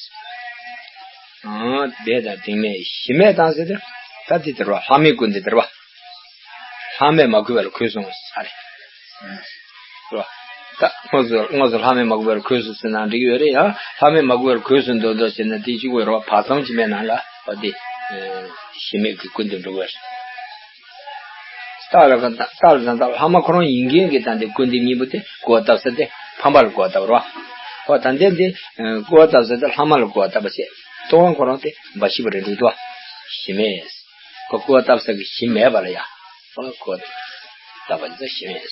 ཨང་། སྦས་དང་སྡིག་མེད་གཞི་མེད་དང་ཟེར་ཏེ། ད་འདི་དེ་རེད་བ། ལྷག་མས་བསྐུལ་འདི་དེ་རེད་བ། ལྷག་མས་མ་བསྐུལ་བ་ལ་གོས་སྲུང་ཟེར་རེད། རེད་བ། ད་དངོས་སུ་དངོས་སུ་ལྷག་མས་མ་བསྐུལ་བ་ལ་གོས་སྲུང་ཟེར་ན་འགྲིག་གི་ཡོད་རེད་ཡ། ལྷག་མས་མ་བསྐུལ་བ་ལ་གོས་སྲུང་འདོད་འདོད་བྱས་ན་དེ་གཅིག་པོ་རེད་བ། བག་ཙམ་གྱི་མེད་ན་ལ་བ་དེ། གཞི་མེད་ཀྱི་བསྐུལ་འདི་འགྲོ་གི་རེད། སྟག་ལ་ག་སྟག་ལ་ད་ལྟ་ལྷག་མ་ཁོ་རང་ཡིན་མཁན་གྱི་ད་འདི་སྐུར་འདེབས་གཉིས་པོ་དེ་སྐུར་བ་བཏབ་ས་དེ་ཕམ་པ་ལ་སྐུར་བ་བཏབ་རོ། ཨོ་ད་འདི་འདི་སྐུར་བ་བཏབ་ས་དེ་ལྷག་མ་ལ་སྐུར་བ་བཏབ་པ་བྱས། ལྟོ་གང་ཁོ་རང་དེ་འབའ་ཞིག་པ་རེད་འདུག་ཏོ། གཞི་མེད། ཁོ་སྐུར་བ་བཏབ་ས་གི་གཞི་མེད་པ་ལ་ཡ། ཨོ་སྐུར་བ་བཏབ་པ་འདི་གཞི་མེད།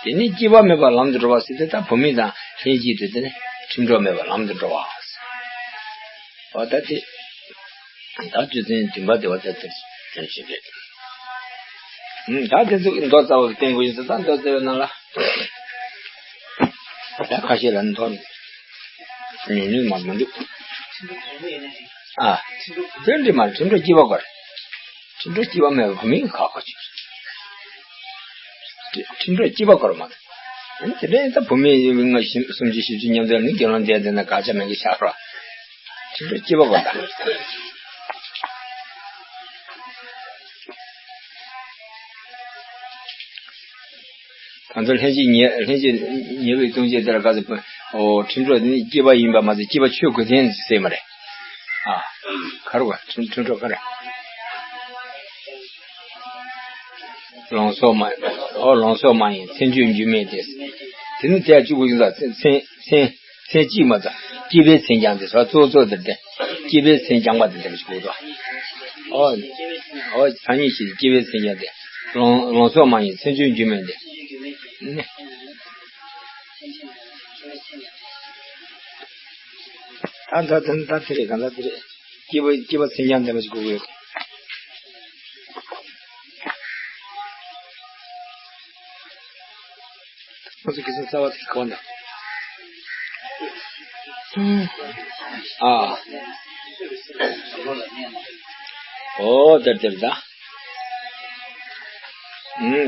དེ་ནི་སྐྱེས་པ་མེད་པར་ལམ་དུ་འགྲོ་བ་ཟེར་དེ་ད་བུད་མེད་དང་ལྷན་ཅིག་ཏུ་དེ་ནི་ཁྲིམས་གྲོགས་མེད་པར་ལམ་དུ་འགྲོ་བ། ཨོ་ད་དེ། ད་རྒྱུ་མཚན་བདུན་པ་དེ་བ་ད་དེ་དོན་ཅི་རེད། ཨུམ། ད་དེ་ཚོ་གི་མདོ་རྩ་བ་གི་སྟེང་བུ་ཡིན་ཙང་ད་མདོ་རྩ་བའི་ནང་ལ། ད་ཁ་ཤས་ལ་མདོ་ཉུང་ཉུང་མ་མི་འདུག་ཨ། དེ་འདྲ་མ་རེད། ཁྲིམས་གྲོགས་སྐྱེས་པ་དགོས་རེད། ཁྲིམས་གྲོགས་སྐྱེས་པ་མེད་པ་བུད་མེད་ཁག་ཁག་ཅིག་ཁྲིམས་གྲོགས་སྐྱེས་པ་དགོས་རེད་མ་རེད། དེ་འདྲ་ཡིན་ད་བུད་མེད་ལྔ་བཞི་སུམ་ཅུ་བཞི་བཅུ་མཉམ་དུ་ནི་དགེ་སློང་བསྡད་བསྡད་ན་དགག་བྱ་མེད་གི་ཤག་རོ། ཁྲིམས་གྲོགས་སྐྱེས་པ་དགོས་ད། ད་ཚོ་ལྷན་ཅིག་ཉལ་ལྷན་ཅིག་ཉལ་བའི་ལྟུང་བྱེད་དེ་ལ་ག་ཚོད་ཨོ་ཁྲིམས་གྲོགས་ནི་སྐྱེས་པ་ཡིན་པ་མ་ཟད་སྐྱེས་པ་ཆོས་གོས་ལྡན་ཟེར་མ་རེད། ཨ། ག་རེ་བ་ཁྲིམས་ཁྲིམས་གྲོགས་ག་རེ། ལོང་སོགས་མ་ཨོ་ལོང་སོགས་མ་ཡིན་མཚན་བརྗོད་འགྱུར་མེད་དེ། དེ་ནི་དེ་ཡང་གཅིག་པུ་ཡིན་ཙང་མཚན་མཚན་མཚན་གཅིག་མ་ཙང་སྐྱེས་པའི་མཚན་རྐྱང་དེ་སོ་གཙོ་གཙོ་དེར་བསྟན། སྐྱེས་པའི་མཚན་རྐྱང་པ་དེ་འདྲ་ཞིག་གོ་དོ། ཨོ། ཨོ་ཐ་སྙད་བྱས་ཏེ་སྐྱེས་པའི་མཚན་རྐྱང་དེ། ལོངས་ལོངས་སུ་མ་ཡིན་མཚན་བྱུང་རྒྱུ་མེད་དེ། ད་ད་ད་ད་དེ་རེད། གང་ལྟར་དེ་རེད། སྐྱེས་པ་སྐྱེས་པ་མཚན་རྐྱང་ལྡན་པ་ཞིག་དགོས་ཀྱི་ཡོད། ང་ཚོ་ཁྱེད་ཚོ་རྩ་བ་དེ་གོ་ན། ཨ། ཨོ་དེར་དེར་ད།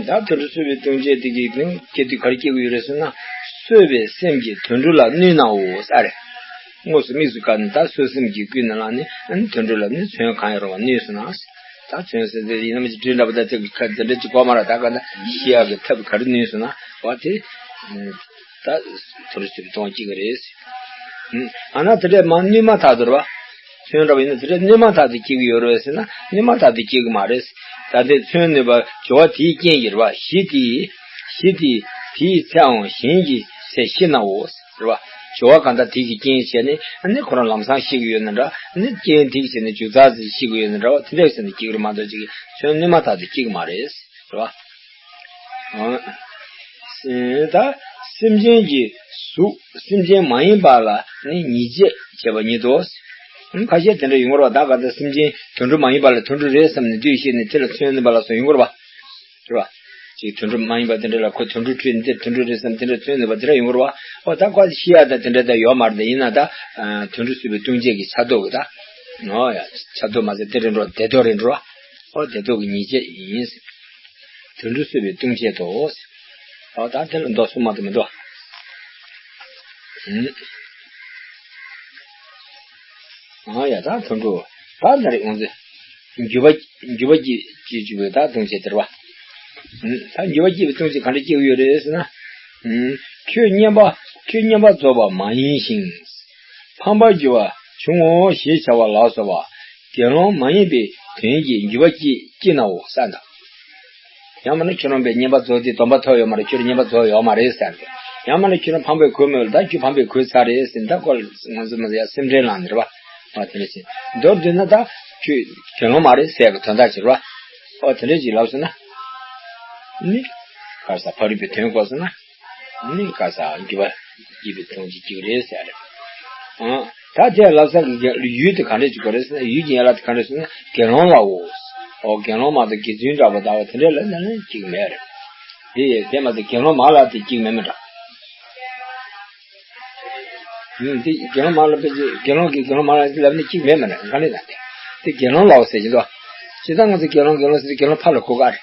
ད་དུད་འགྲོ་གསོད་པའི་ལྟུང་བྱེད་དེ་གིས་ནི་སྐྱེ་དུས་ག་རེ་སྐྱེ་གི་ཡོད་རེད་ཟེར་ན། གསོད་པའི་སེམས་ཀྱིས་དུད་འགྲོ་ལ་གནོད་ནའོ་ས་རེད། དངོས་སུ་དམིགས་སུ་བཀར་ནས་ད་གསོད་སེམས་ཀྱིས་ཀུན་ནས་བསླངས་ནས་དུད་འགྲོ་ལ་ནི་མཚོན་གང་ཡང་རུང་བ་གནོད་སོང་ན། ད་མཚོན་ཟེར་དེ་ཡིན་ན་མི་ཅི་འདྲ་འདྲ་པོ་ད་ཅིག་ཁ་འདི་འདྲ་ཅིག་གོ་མ་ར། ད་ག་ད་ཤི་ཡག་གི་ཐབས་ག་རེ་གནོད་སོང་ན་བ་དེ། ད་དུད་འགྲོ་གསོད་པའི་ལྟུང་བ་སྐྱེ་གི་རེད། ཨ་ན་དེ་འདྲ་མ་གནོད་མ་ཐག་ཏུ་རེད་བ། མཚོན་འདྲ་བ་ཡིན་ན་དེ་འདྲ་གནོད་མ་ཐག་ཏུ་སྐྱེ་གི་ཡོད་རེད་ཟེར་ན་གནོད་མ་ཐག་ཏུ་སྐྱེ་གི་མ་རེད། ད་ལྟའི་མཚོན་ནུས་པ་སྦྱོར་བ་དེའི་རྐྱེན་གྱིས་རེད་བ། གཞི་དེའི་གཞི་དེའི་དེའི་ཚེའང་གཞན་གྱི་ཚེ་ཤི་ནའོ་རེད་བ། སྦྱོར་བ་གང་ལྟར་དེ་གི་རྐྱེན་བྱས་ནས་ཨ་ནི་ཁོ་རང་ལམ་སང་ཤི་གི་ཡོད་ན་འདྲ། ཨ་ནི་རྐྱེན་དེ་གི་བྱས་ནས་མཇུག་མཐར་ཤི་གི་ཡོད་ན་འདྲ་བ། དེ་འདྲ་བྱས་ནས་སྐྱེ་གི་རེད་མ་གཏོགས་ཅིག་མཚོན་གནོད་མ་ཐག་ཏུ་སྐྱེ་གི་མ་རེད། རེད་བ། ད་སེམས་ཅན་གྱི་གཟུགས་སེམས་ཅན་མ་ཡིན་པ་ལ་ནི་ཉེས་བྱས་བྱས་པ་ཉིད་དོ། ཁ་ཤས་དེ་འདྲ་ཡོང་གི་རེད་བ། ད་ག་ད་སེམས་ཅན་དུད་འགྲོ་མ་ཡིན་པ་ལ་དུད་འགྲོ་རེད་བསམ་ནས་འདུས་ཤེས་ནས་དེ་ལ་མཚོན་ནུས་པ་ལ་སོགས་ཡོང་གི་རེད་བ། རེད་བ། ཅིག་དུད་འགྲོ་མ་ཡིན་པ་དེ་འདྲ་ལ་ཁོ་དུད་འགྲོ་ཁྲིད་ནས་དེ་དུད་འགྲོ་རེད་བསམ་དེ་འདྲ་མཚོན་ནུས་པ་དེ་འདྲ་ཡོང་གི་རེད་བ། འོ་ད་ཁོ་ཤི་ཡ་ད་དེ་འདྲ་ད་ཡོད་མ་རེད། ད་ཡིན་ན་ད་དུད་འགྲོ་གསོད་པའི་ལྟུང་བྱེད་ཀྱི་ཆ་ཐོག་གི་ད། འོ་ཡ། ཆ་ཐོག་མ་ཟད་དེ་རེད་འགྲོ། དེ་ཐོག་རེད་འགྲོ། འོ་དེ་ཐོག་གི་ཉེས་བྱས་ཡིན། དུད་འགྲོ་གསོད་པའི་ལྟུང་བྱེད་དོ། ཨོ་ད་དེ་ལ་མདོ་གསུངས་མ་གཏོགས་མི་འདུག་ཨ་ཡ་ད་དུད་འགྲོ་ད་ད་རེས་ཡོང་ཚེ། འགྱུར་བ་འགྱུར་བ་སྐྱེ་སྐྱེ་བཅུག་པའི་ད་ལྟུང་བྱེད་དེ་རེད་བ། ད་འགྱུར་བ་སྐྱེ་བའི་ལྟུང་བྱེད་ག་འདྲ་སྐྱེ་གི་ཡོད་རེད་ཟེར་ན། ཁྱོད་བསྙེན་པ་ཁྱོད་བསྙེན་པ་རྫོགས་པ་མ་ཡིན་ཞིང་། ཕམ་པར་འགྱུར་བ་བྱུང་ངོ་ཞེས་བྱ་བ་ལ་སོགས་པ། དགེ་སློང་མ་ཡིན་པའི་དོན་གྱིས་འགྱུར་བ་སྐྱེ་སྐྱེ་ནའོ་ས་དང་། ཡང་མིན་ན་ཁྱོད་རང་པའི་བསྙེན་པ་རྫོགས་ཏེ་སྡོམ་པ་ཐོབ་ཡོད་མ་རེད། ཁྱོད་བསྙེན་པ་རྫོགས་ཡོད་མ་རེད་ཟེར་ཏེ། ཡང་མིན་ན་ཁྱོད་རང་ཕམ་པའི་གོས་མེད་ལ་ད་ཁྱོད་ཕམ་པའི་གོས་ཚར་རེད་ཟེར་ད་ཁོ་ང་ཚོ་མ་ཟེར་ཡ་སེམས་ཁྲལ་ལངས་ནས་རེད་བ། ཨ་དེ་འདྲ་བྱས་མདོར་བསྡུས་ན་ད་ཁྱོད་དགེ་སློང་མ་རེད་ཟེར་གི་དོན་དག་ཅིག་རེད་བ། ཨོ་དེ་འདྲ་ཅིག་ལབ་སོང་ན། ནི། ག་ས་ཕ་རོལ་པོའི་དོན་གོ་སོང་ན། ནི་ག་ས་འགྱུར་བ་སྐྱེ་བའི་ལྟུང་བྱེད་ཅིག་རེད་ཟེར་རེད། ཨང་། ད་དེ་ལབ་ས་གི་ཡུལ་དེ་ག་འདྲས་ཅིག་གོ་རེད་ཟེར་ན་ཡུལ་གྱི་ཡན་ལག་དེ་ག་འདྲས་ཟེར་ན་དགེ་སློང་ལའོ། ཨོ་དགེ་སློང་མ་གཏོགས་དགེ་བཙུན་འདྲ་པོ་ད་བ་དེ་འདྲས་ལ་ན་ནི་ཅིག་མེད་རེད། དེ་དེ་མ་གཏོགས་དགེ་སློང་མ་ལ་དེ་ཅིག་མེད་མི་འདྲ། ཨུམ། དེ་དགེ་སློང་མ་ལ་དཔེ་ཅིག་དགེ་སློང་གིས་དགེ་སློང་མ་ལ་ལབ་ནི་གཅིག་མེད་མ་རེད། ག་ལེ་ན་དེ་དེ་དགེ་སློང་ལའོ་ཟེར་གྱི་འདུག་ཇི་ལྟར་ང་ཚོ་དགེ་སློང་དགེ་སློང་ཟེར་དགེ་སློང་ཕ་ལ་གོ་ག་རེད།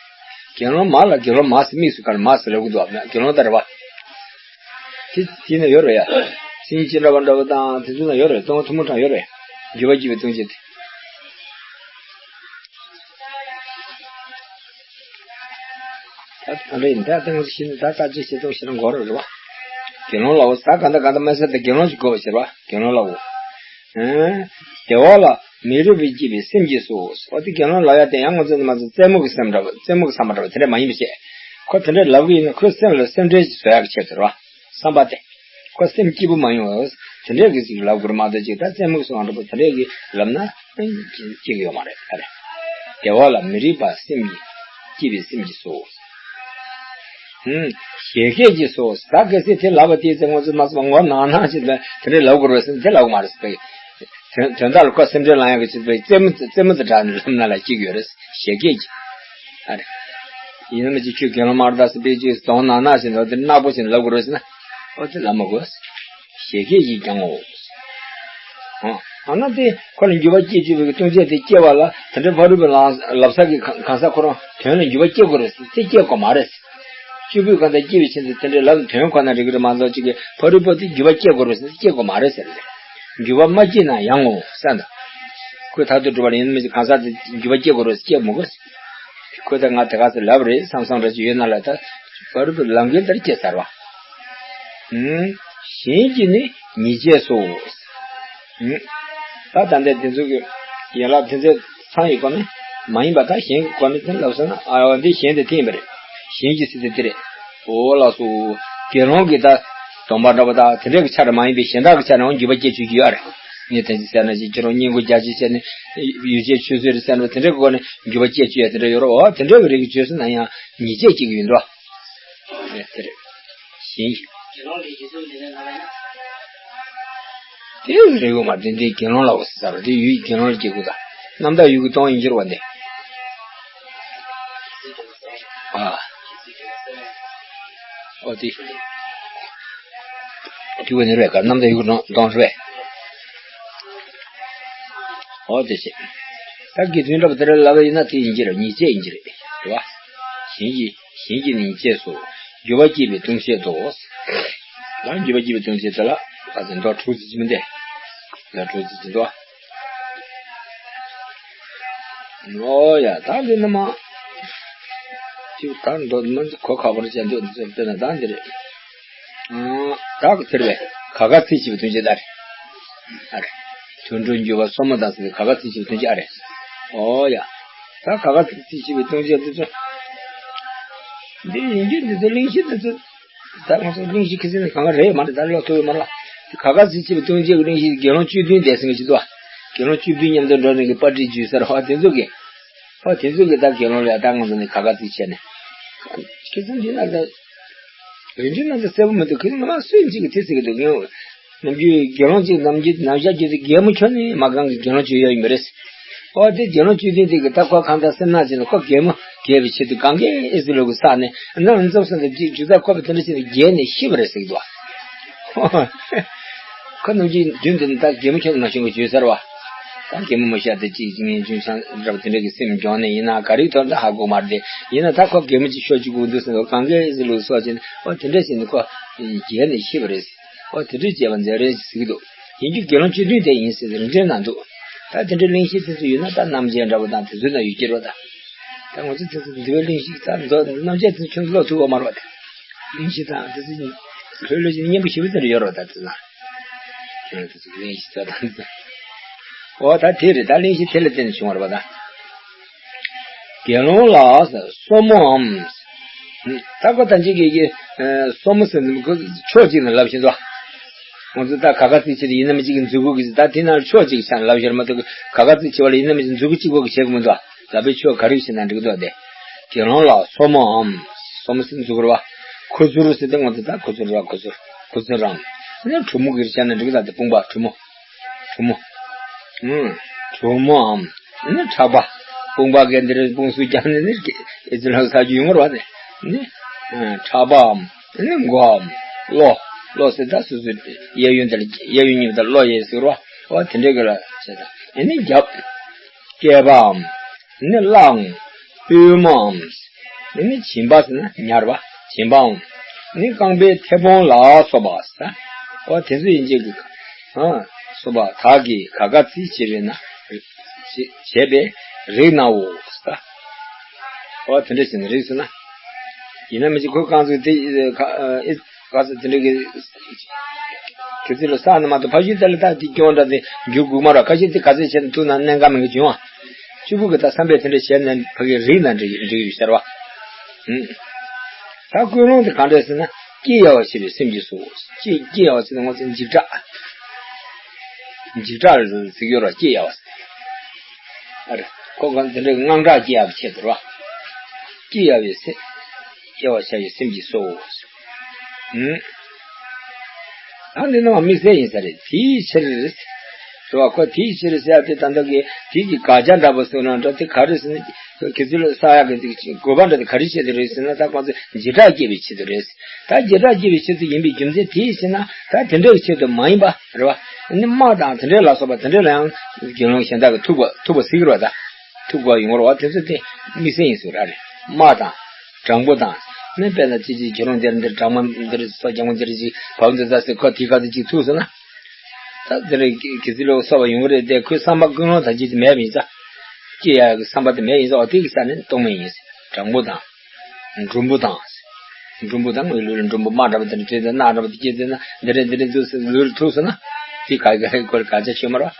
དགེ་སློང་མ་ལ་དགེ་སློང་མ་ཟེར་དམིགས་སུ་བཀར་མ་ཟེར་ལབ་གི་འདུག་དགེ་སློང་ལྟར་བ། དེ་དེ་ན་ཡོད་རེད་ཡ། སེང་ཅི་འདྲ་བ་འདྲ་བ་དང་དེ་ཚོ་ན་ཡོད་རེད། སྟོང་ཐུན་མོང་གྲངས་ཡོད་རེད། འགྱུར་བ་སྐྱེ་བའི་ལྟུང་བྱེད་དེ། ད་ད་རེད་ད་ལྟ་ང་ཚོ་ཤི་ན་ད་ལྟ་ཅི་བྱེད་དང་ཤི་ན་འགོར་རེད་བ། དགེ་སློང་ལའོ་ཟེར་ག་འདྲ་ག་འདྲ་མ་ཟེར་ཏེ་དགེ་སློང་ཞིག་དགོས་པ་ཟེར་བ་དགེ་སློང་ལའོ། ཨེ། བདེ་བ་ལ་མི་རིགས་པས་བསྐྱེད་པའི་སེམས་ཀྱིས་སོ། འོ་དེ་དགེ་སློང་ལབ་ཡ་དེ་ཡང་ང་ཚོ་ནི་མ་ཚོ་རྩེད་མོ་གི་སེམས་འདྲ་བ་རྩེད་མོ་གི་བསམ་པ་འདྲ་བ་དེ་འདྲ་མ་ཡིན་པ་བྱས། ཁོ་དེ་འདྲ་ལབ་གི་ཡིན་ན་ཁོའི་སེམས་ལ་སེམས་ཁྲལ་ཞིག་བཟོ་ཡག་གི་ཆེད་དུ་རེད་བ། བསམ་པ་དེ། ཁོ་སེམས་སྐྱིད་པོ་མ་ཡོང་བ། དེ་འདྲས་ཀྱི་ཞིག་ལབ་དགོས་རེད་མ་གཏོགས་ཅིག་ད་རྩེད་མོ་གི་སོང་འགྲོ་པོ་དེ་འདྲས་ཀྱི་ལབ་ན་སྐྱིད་ཀྱི་ཡོད་མ་རེད་ད་རེད། བདེ་བ་ལ་མི་རིགས་པ་སེམས་ཀྱི་སྐྱིད་པའི་སེམས་ཀྱིས་སོ། ཨུམ། བཞད་གད་ཀྱིས་སོ། ད་གལ་སྲིད་དེ་ལབ་པ་དེའི་ཚེ་ང་ཚོ་མ་སོང་ངོ་ནང་ནང་ཞིག་ལ་དེ་འདྲས་ལབ་དགོས་རེད་ཟེར་ན་དེ་ལབ་དགོས་མ་རེད་ཟེར། དོན་དོན་དག་ལ་ཁོ་སེམས་ཁྲལ་ལངས་ཡག་གི་ཆེད་དུ་རྩེད་མོ་རྩེད་མོ་དེ་དྲག་ནས་ལབ་ན་ལ་སྐྱིད་ཀྱི་ཡོད་རེད། བཞད་གད་ཀྱིས། ཨ་རེ། ཡིན་ན་མི་ཅིག་ཁྱོད་དགེ་སློང་མ་རེད་ཟེར་པས་ཅིག་གདོང་ནག་ནག་བཞིན་དུ་དེ་ནག་པོ་བཞིན་ལབ་དགོས་རེད་ཟེར་ན། ཨོ་དེ་ལབ་མི་དགོས། བཞད་གད་ཀྱིས་ཀྱང་ངོ་། ཨ་ཨ་ན་དེ་ཁོ་ལ་འགྱུར་བ་སྐྱེ་བཅུག་པའི་ལྟུང་བྱེད་དེ་སྐྱེ་བ་ལ་དེ་འདྲའི་ཕ་རོལ་པོའི་ལམ་ལབ་ས་གི་གང་གང་ས་ཁོ་རང་དོན་ལ་འགྱུར་བ་སྐྱེ་དགོས་རེད་ཟེར་དེ་སྐྱེ་དགོས་མ་རེད། གཅིག་པུས་གང་ལྟར་སྐྱེ་བའི་ཕྱིར་དུ་དེ་འདྲའི་ལབ་དོན་ཁོ་ན་རིག་གི་རེད་མ་གཏོགས་གཅིག་གི་ཕ་རོལ་པོ་དེ་འགྱུར་བ་སྐྱེ་དགོས་རེད་ཟེར་སྐྱེ་དགོས་མ་རེད་ཟེར་རེད། འགྱུར་བ་མ་སྐྱེས་ན་ཡང་ངོ་ས་འདུག་ཁོས་མཐར་ཐུག་གྲུབ་པ་ལ་ཡིན་ན་མི་ཅིག་གང་ཟག་དེ་འགྱུར་བ་སྐྱེ་དགོས་རེད་ཟེར་སྐྱེ་མི་དགོས། ཁོས་ད་ང་དེ་ག་ཚོད་ལབ་རེད་བསམ་བསམ་ར་ཅིག་ཡོད་ན་ལ་ད་བར་དུ་ལམ་འགལ་ལྟར་སྐྱེས་ཚར་བ། ཨུམ། གཞན་གྱིས་ནི་ཉེས་བྱས་སོ། ཨུམ། ད་ད་ལྟ་དེ་ཚོ་གི་ཡན་ལག་དེ་ཚོ་ཚང་ཡི་སྒོ་ནས་མ་ཡིན་པ་ད་གཞན་གྱི་སྒོ་ནས་དེ་ལབ་སོང་ན་ཨ་འདི་གཞན་དེ་དེ་ཡིན་པ་རེད། གཞན་གྱིས་ཟེར་དེ་དེ་རེད། འོ་ལགས་སོ། དགེ་སློང་གི་ད་སྡོམ་པ་འདྲ་པོ་དང་དེ་འདྲའི་གི་ཆ་ར་མ་ཡིན་པའི་གཞན་དག་གི་ཆ་ར་འོང་འགྱུར་བ་སྐྱེ་བཅུག་གི་ཡོད་རེད། ངས་དེ་ཚོ་ཟེར་ན་ཅིག་ཁྱེད་རང་བསྙེན་བཀུར་རྒྱ་ཆེ་བྱས་ནས་ཡོ་བྱད་ཆུད་ཟོས་རེད་ཟེར་ན་དེ་འདྲའི་གི་སྒོ་ནས་འགྱུར་བ་སྐྱེ་བཅུག་ཡ་དེ་འདྲ་ཡོད་རེད། འོ་དེ་འདྲའི་གི་རིགས་ཀྱི་བཅོས་སུ་ན་ཡང་ཉེས་བྱས་སྐྱེ་གི་ཡོད་འདུག་དེ་རེད། གཞན། དེ་རེད་ཡོད་མ་རེད། དེ་འདྲའི་དགེ་སློང་ལ་འོ་ཟེར་བ་དེ་ཡུལ་གྱི་དགེ་སློང་ལ་སྐྱེ་དགོས་ད། རྣམ་དག་ཡུལ་གྱི་སྟོང་ཡིན་གྱུར་བ་འདི། ཨ། ཨོ་དེ། དེ་བས་ནི་རེད་ག་རྣམ་དག་ཡུལ་གྱི་སྟོང་རེད། ཨོ་དེ་བྱས། ད་དགེ་འདུན་འདྲ་པོ་དེ་འདྲ་ལབ་པ་ཡིན་ན་དེ་ཡིན་གྱི་རེད། ཉེས་བྱས་ཡིན་གྱི་རེད། རེད་བ། གཞན་གྱི་གཞན་གྱི་ནི་ཉེས་བྱས་སོ། འགྱུར་བ་སྐྱེད་པའི་ལྟུང་བྱེད་དོ། ལ་འགྱུར་བ་སྐྱེད་པའི་ལྟུང་བྱེད་དེ་ལ་ལ་དེ་མདོ་དྲུག་ཙམ་ཅི་མི་འདས། ལ་དྲུག་ཙམ་ཅི་འདུག་ཨོ་ཡ་ད་འདི་ནི་མ། ཅིག་ད་མདོ་མི་གོ་ཁག་པོར་བྱས་འདུག་དཔེར་ན་ད་འདི་རེད། ཨང་། བདག་གི་ཚེར་བས་ག་ག་ཚིག་བྱས་པའི་ལྟུང་བྱེད་ད་རེད། ཨ་རེད། དུད་འགྲོར་འགྱུར་བ་སོར་མོ་དང་ཟེར་བའི་ག་ག་ཚིག་བྱས་པའི་ལྟུང་བྱེད་ཨ་རེད། ཨོ་ཡ། ད་ག་ག་ཚིག་ཚིག་བྱས་པའི་ལྟུང་བྱེད་འདི་ཚོ། འདི་ཡིན་རྒྱུ་འདི་ཚོ་གླེང་གཞི་འདི་ཚོ། ད་ང་ཚོ་གླེང་གཞི་ཁ་སང་ནས་གང་ག་རེད་མ་རེད་ད་ལོ་ཐུག་ཡོད་མ་རེད། ག་ག་ཚིག་བྱས་པའི་ལྟུང་བྱེད་ཀྱི་གླེང་གཞི་དགེ་སློང་བཅུ་བདུན་འདས་ཟིན་གྱི་འདུག་དགེ་སློང་བཅུ་བདུན་མཉམ་དུ་འགྲོ་ནས་ཀྱི་པར་སྐྲུན་བརྒྱུད་ཟེར་བ་དེ་ཚོ་གི། ཨོ་དེ་ཚོ་གི་ད་དགེ་སློང་ལ་ད་ང་ཚོ་ནས་ག་ག་ཚིག་བྱས་ནས། ཁ་སང་འདི་ན་ད། རིན་ཆེན་ན་ད་གསལ་པོ་མི་འདུག་ཁྱེད་ང་སུས་གཅིག་གི་དེ་ཟེར་གི་འདུག་ངས། ནམ་རྒྱུན་དགེ་སློང་གཅིག་ནམ་རྒྱུན་ནམ་ཞག་རྒྱུན་དུ་རྒན་མོ་ཁྱོད་ནི་མ་གང་གི་དགེ་སློང་བཅུ་ཡོད་ཡིན་པ་རེད། ཨོ་དེ་དགེ་སློང་བཅུ་བདུན་དེ་གི་ད་ཁོ་གང་ལྟར་སེམས་ནག་ཅིག་ནས་ཁོ་རྒན་མོ་རྒས་པའི་ཆེད་དུ་གང་གའི་ཨེ་ཙི་ལོ་གི་ས་ནས་ནམ་འཛོམས་སོང་དུ་གཅིག་ཇུ་ད་ཁོ་པའི་དེ་འདྲ་བྱས་ནས་རྒས་ནས་ཤི་བ་རེད་ཟེར་གི་འདུག་ཁོ་ནམ་རྒྱུན་རྒྱུན་དུ་ནི་ད་རྒན་མོ་ཁྱོད་མ་བྱུང་གི་བྱོས་ཟེར་བ། ད་རྒན་མོ་མ་ཤ་དེ་གཅིག་གཅིག་ངས་ཅུང་ཆང་རབ་དེ་འདྲ་གི་སེམས་སྦྱོང་ནས་ཡིན་ན་ག་རེའི་ཐོག་ད་ཧ་གོ་མ་རེད། ཡིན་ན་ད་ཁོ་རྒན་མོ་གཅིག་ཤོག་གཅིག་དགོས་འདུག་ཟེར་ནས་གང་གའི་ཨེ་ཙི་ལོ་གི་སོགས་བྱས་ནས་ཨོ་དེ་འདྲ་བྱས་ནས་ཁོ་རྒས་ནས་ཤི་བ་རེད། ཨོ་དེ་འདྲའི་བྱས་པ་མཛད་རན་ཟེར་གི་འདུག་ཡིན་རྒྱུ་དགེ་སློང་བཅུ་བདུན་དེ་ཡིན་ཟེར་རིན་བྲལ་ན་འདུག་ད་དེ་འདྲའི་གླེང་གཞི་དེ་ཚོ་ཡོད་ན་ད་རྣམ་འབྱེད་འདྲ་པོ་དང་དེ་ཚོའི་ནང་ཡོད་ཀྱི་རེད་པ་ད། ད་ང་ཚོ་དེ་ཚོ་འདི་བའི་གླེང་གཞི་ད་མདོ་རྣམ་འབྱེད་དེ་ཁྱོད་ཚོ་ཀློག་ཐུབ་པ་མ་རེད་པ་ད། གླེང་གཞི་དང་དེ་ཚོ་ལྷོད་ལྷོད་བྱས་ནས་སྙན་པོ་ཞེ་པོ་དེ་འདྲ་ཡོད་རེད་པ་ད་དེ་ན། ཁྱོད་ཚོ་གླེང་གཞི་ད་ད། ཨོ་ད་དེ་རེད་ད་གླེང་གཞི་དེ་ལ་བརྟེན་ནས་བྱུང་བ་རེད་པ་ད། དགེ་སློང་ལ་སོར་མོའམ། ད་ཁོ་ད་ཅིག་གི་སོར་མོ་ཟེར་ནས་ཁོ་ཕྱོགས་གཅིག་ནས་ལབ་བཞིན་འདུག་ང་ཚོ་ད་ག་ག་ཚིག་བྱེད་དུ་ཡིན་ན་མི་གཅིག་གི་མཛུབ་གུ་གི་ད་དེ་ན་ཕྱོགས་གཅིག་ཆ་ནས་ལབ་བཞིན་མ་གཏོགས་ག་ག་ཚིག་བྱེད་པ་ལ་ཡིན་ན་མི་གཅིག་མཛུབ་གུ་གཅིག་པོ་གི་བྱེད་དགོས་མི་འདུག་ལབ་པའི་ཕྱོགས་ག་རེ་བྱེད་ན་འགྲིག་འདུག་སྟེ། དགེ་སློང་ལ་སོར་མོའམ། སོར་མོ་ཟེར་མཛུབ་གུ་རེད་པ། ཁུ་ཚུར་ཟེར་ཏེ་ང་ཚོ་ད་ཁུ་ཚུར་ར་ཁུ་ཚུར་ཁུ་ཚུར་རམ། ཨ་ནི་གྲུ་མོ་གི་བྱས་ན་འགྲིག་གི་ད་དེ་དཔུང་པ་གྲུ་མོ། གྲུ་མོ། ཨུམ། གྲུ་མོའམ། ཨ་ནི་ཕྲག་པ། དཔུང་པ་གན་འདིར་དཔུང་སུ་བརྒྱབ་ནས་ནི་ཨེ་ཙི་ལ་ས་རྒྱུ་ཡོང་བར་བ་ནི། ནི། ཨ། ཕྲག་པའམ། ཨ་ནི་མགོའམ། གློ། གློ་ཟེར་ད་སོ་སོའི་གཡས་གཡོན་དེར་གཡས་གཡོན་གཉིས་པ་དང་གློ་གཡས་ཟེར་བ། འོ་དེ་འདྲའི་གི་ལ་བྱས་ད། ཨ་ནི་རྒྱབ། སྐེད་པའམ། ཨ་ནི་གླའམ། པུས་མོའམ། ཨ་ནི་བྱིན་པ་ཟེར་ན་ཉར་བ་བྱིན་པའམ། ཨ་ནི་རྐང་པའི་མཐེ་བོང་ལ་སོགས་པ་ཟེར། འོ་དེ་ཚོ་ཡིན་གཅིག་གི། ཨ། སོགས་པ་དག་གིས་ག་ག་ཚིག་བྱས་པས་ན། བྱས་པས་རིགས་ནའོ་ཟེར། འོ་དེ་འདྲ་བྱས་ན་རིགས་ཟེར་ན། ཡིན་ན་མི་གཅིག་ཁོ་རྐང་ཚུགས་དེ་ཁ་ཨེ། ག་ཚོད་དེ་འདྲ་གི། དེ་ཚོ་ལ་བསགས་ན་མ་གཏོགས་ཕ་ཤུལ་དེ་ལ་ད་དེ་སྐྱོན་འདྲ་དེ་འགྱུར་དགོས་མ་རེད། ཁ་ཤས་དེ་ག་ཚོད་བྱས་ན་ཐུག་ན་གནད་འགག་མེད་གི་བྱུང་བ། གཅིག་པུ་གི་ད་བསམ་པས་དེ་འདྲ་བྱས་ན་ཕ་གི་རིགས་ན་འགྲིག་འགྲིག་ཡོད་ཟེར་བ། ཧུམ། ད་ཀུན་སློང་དེ་གང་འདྲ་ཟེར་ན་སྐྱི་གཡའ་བ་བྱས་པའི་སེམས་ཀྱིས་སོ། སྐྱི་སྐྱི་གཡའ་བ་ཟེར་ན་ང་ཚོ་འཇིགས་སྐྲག་འཇིགས་སྐྲག་ལ་ཟེར་གྱི་ཡོད་རེད་སྐྱི་གཡའ་བ་ཟེར། ཨ་རེ། ཁོ་གང་དེ་འདྲའི་དངངས་སྐྲག་སྐྱེ་ཡག་གི་ཆེད་དུ་རེད་བ། སྐྱི་གཡའ་བའི་སེམས། གཡའ་བ་བྱ་བའི་སེམས་ཀྱིས་སོ། ཨུམ། ད་འདི་ནང་དམིགས་བསལ་ཡིན་ས་རེད་དེའི་ཕྱིར། རེད་བ་ཁོ་དེའི་ཕྱིར་ཟེར་ཡག་དེ་ད་ལྟ་གི་དེའི་གི་དགག་བྱ་འདྲ་པོ་སོང་ན་འདྲ་དེ་ག་རེ་ཟེར་ན། ཁྱེད་ཚོ་ལ་བསགས་ཡག་གི་དགོས་པ་འདྲ་དེ་ག་རེ་བྱེད་དུ་རེད་ཟེར་ན་ད་ཁོང་ཚོ་འཇིགས་སྐྲག་སྐྱེ་བའི་ཆེད་དུ་རེད། ད་འཇིགས་སྐྲག་སྐྱེ་བའི་ཆེད་དུ་ཡིན་པའི་རྒྱུ་མཚན་དེའི་ཕྱིར་ན་ད་དེ་འདྲའི་ཆེད་དུ་མ་ཡིན་པ་རེད་བ། ནི་དམག་དང་དེ་འདྲའི་ལ་སོགས་པ་དེ་འདྲའི་ལ་ཡང་དགེ་སློང་གཞན་དག་གི་ཐུག་པ་ཐུག་པ་ཟེར་གི་རེད་བ་ད། ཐུག་པ་ཡོང་བ་རེད་བ་དེ་ཚོ་དེ་དམིགས་བསལ་ཡིན་ཟེར་ར་རེད། དམག་དང་། སྦྲང་བུ་དང་། ནི་དཔེར་ན་ཅི་ཅི་ཁྱེད་རང་འདིར་འདིར་སྦྲང་མ་འདིར་སོ་རྒྱང་བུ་འདིར་ཅིག་བབ་འདིར་ད་ཟེར་ཁོ་དེའི་ཁ་ཚོད་ཅིག་ཐུག་སོང་ན། ད་འདིར་གི་ཚི་ལོ་སོགས་པ་ཡོང་གི་རེད་དེ་ཁོའི་བསམ་པ་ཀུན་སློང་དང་ཅི་ཅི་མེད་པ་ཡིན་ས། སྐྱེ་ཡག་གི་བསམ་པ་དེ་མེད་ཡིན་ས་འོ་དེ་གི་ས་ནི་རྟོག་མེད་ཡིན་ས་སྦྲང་བུ་དང་། འབྲུམ་བུ་དང་། འབྲུམ་བུ་དང་ངའི་ལུས་ལ་འབྲུམ་བུ་དམར་འདྲ་པོ་དེ་འདྲ་བྲིས་ཏེ་ནག་འདྲ་པོ་དེ་སྐྱེས་ཏེ་ན་འདི་འདྲ་འདི་འདྲ་འདུག་ཟེར་ལུས་ལ་ཐུག་སོང་ན། དེ་ག་གི་ཧའི་གོ་ལ་ག་ཅག་ཤོད་མ་རོགས།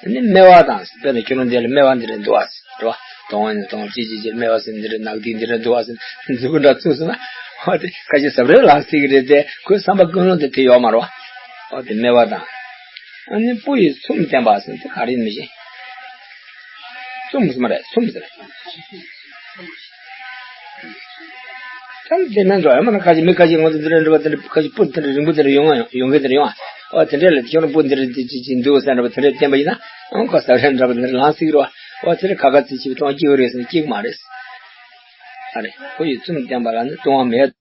ནི་སྨེ་བ་དང་དཔེར་ན་ཁྱོད་རང་འདི་ལ་སྨེ་བ་འདི་འདྲ་འདུག་ཨ་ཟེར་རེད་བ། གདོང་བ་ནི་གདོང་ཅི་ཅི་ཅི་སྨེ་བ་ཟེར་འདི་འདྲ་ནག་དེ་འདི་འདྲ་འདུག་ཨ་ཟེར་མཛུབ་གུ་འདྲ་བཙུགས་སོང་ན། ཨོ་དེ་ཁ་ཅིག་ཟབ་རེད་ལ་ཟེར་གི་རེད་དེ། ཁོའི་བསམ་པ་ཀུན་སློང་དེ་དེ་ཡོད་མ་རེད་བ། ཨོ་དེ་སྨེ་བ་དང་། ཨ་ནི་སྤུ་ཡི་ཚོམས་བསྟན་པ་ཟེར་དེ་ག་རེ་མི་ཤེས། ཚོམས་ཟེར་མ་རེད། ཚོམས་ཟེར། ཙམ་དེ་མིན་འགྲོ་ཡ་མ་ན། ཁ་ཅིག་མི་ཁ་ཅིག་ང་ཚོ་འདི་འདྲ་འདྲ་བ་དེ་འདྲ། ཁ་ཅིག་སྤུ་དེ་འདྲ་རིང་པོ་དེ་འདྲ་ཡོང་ཡོང་ཡོང་གི་དེ་འདྲ་ཡོང་། ཨོ་དེ་འདྲ་ལ་ཁྱོད་རང་སྤུ་འདི་འདྲ་འདི་ཅི་ཅི་འདུག་ཟེར་འདྲ་བ་དེ་འདྲ་བསྟན་པ་ཡིན་ན། ཨང་ཁོ་ཟ་རེ་འདྲ་བ་དེ་འདྲ་ལངས་སྲིད་རོ། ཨོ་དེ་འདྲ་ཁ་ཁ་ཚིག་ཅིག་གཏོང་སྐྱིད་རེད་ཟེར་ན་སྐྱིད་མ་རེད། ཨ་རེ་ཁོ་ཡི་ཚོམས་བསྟན་པ་ལ་ནི་གཏོང་བ་མེད།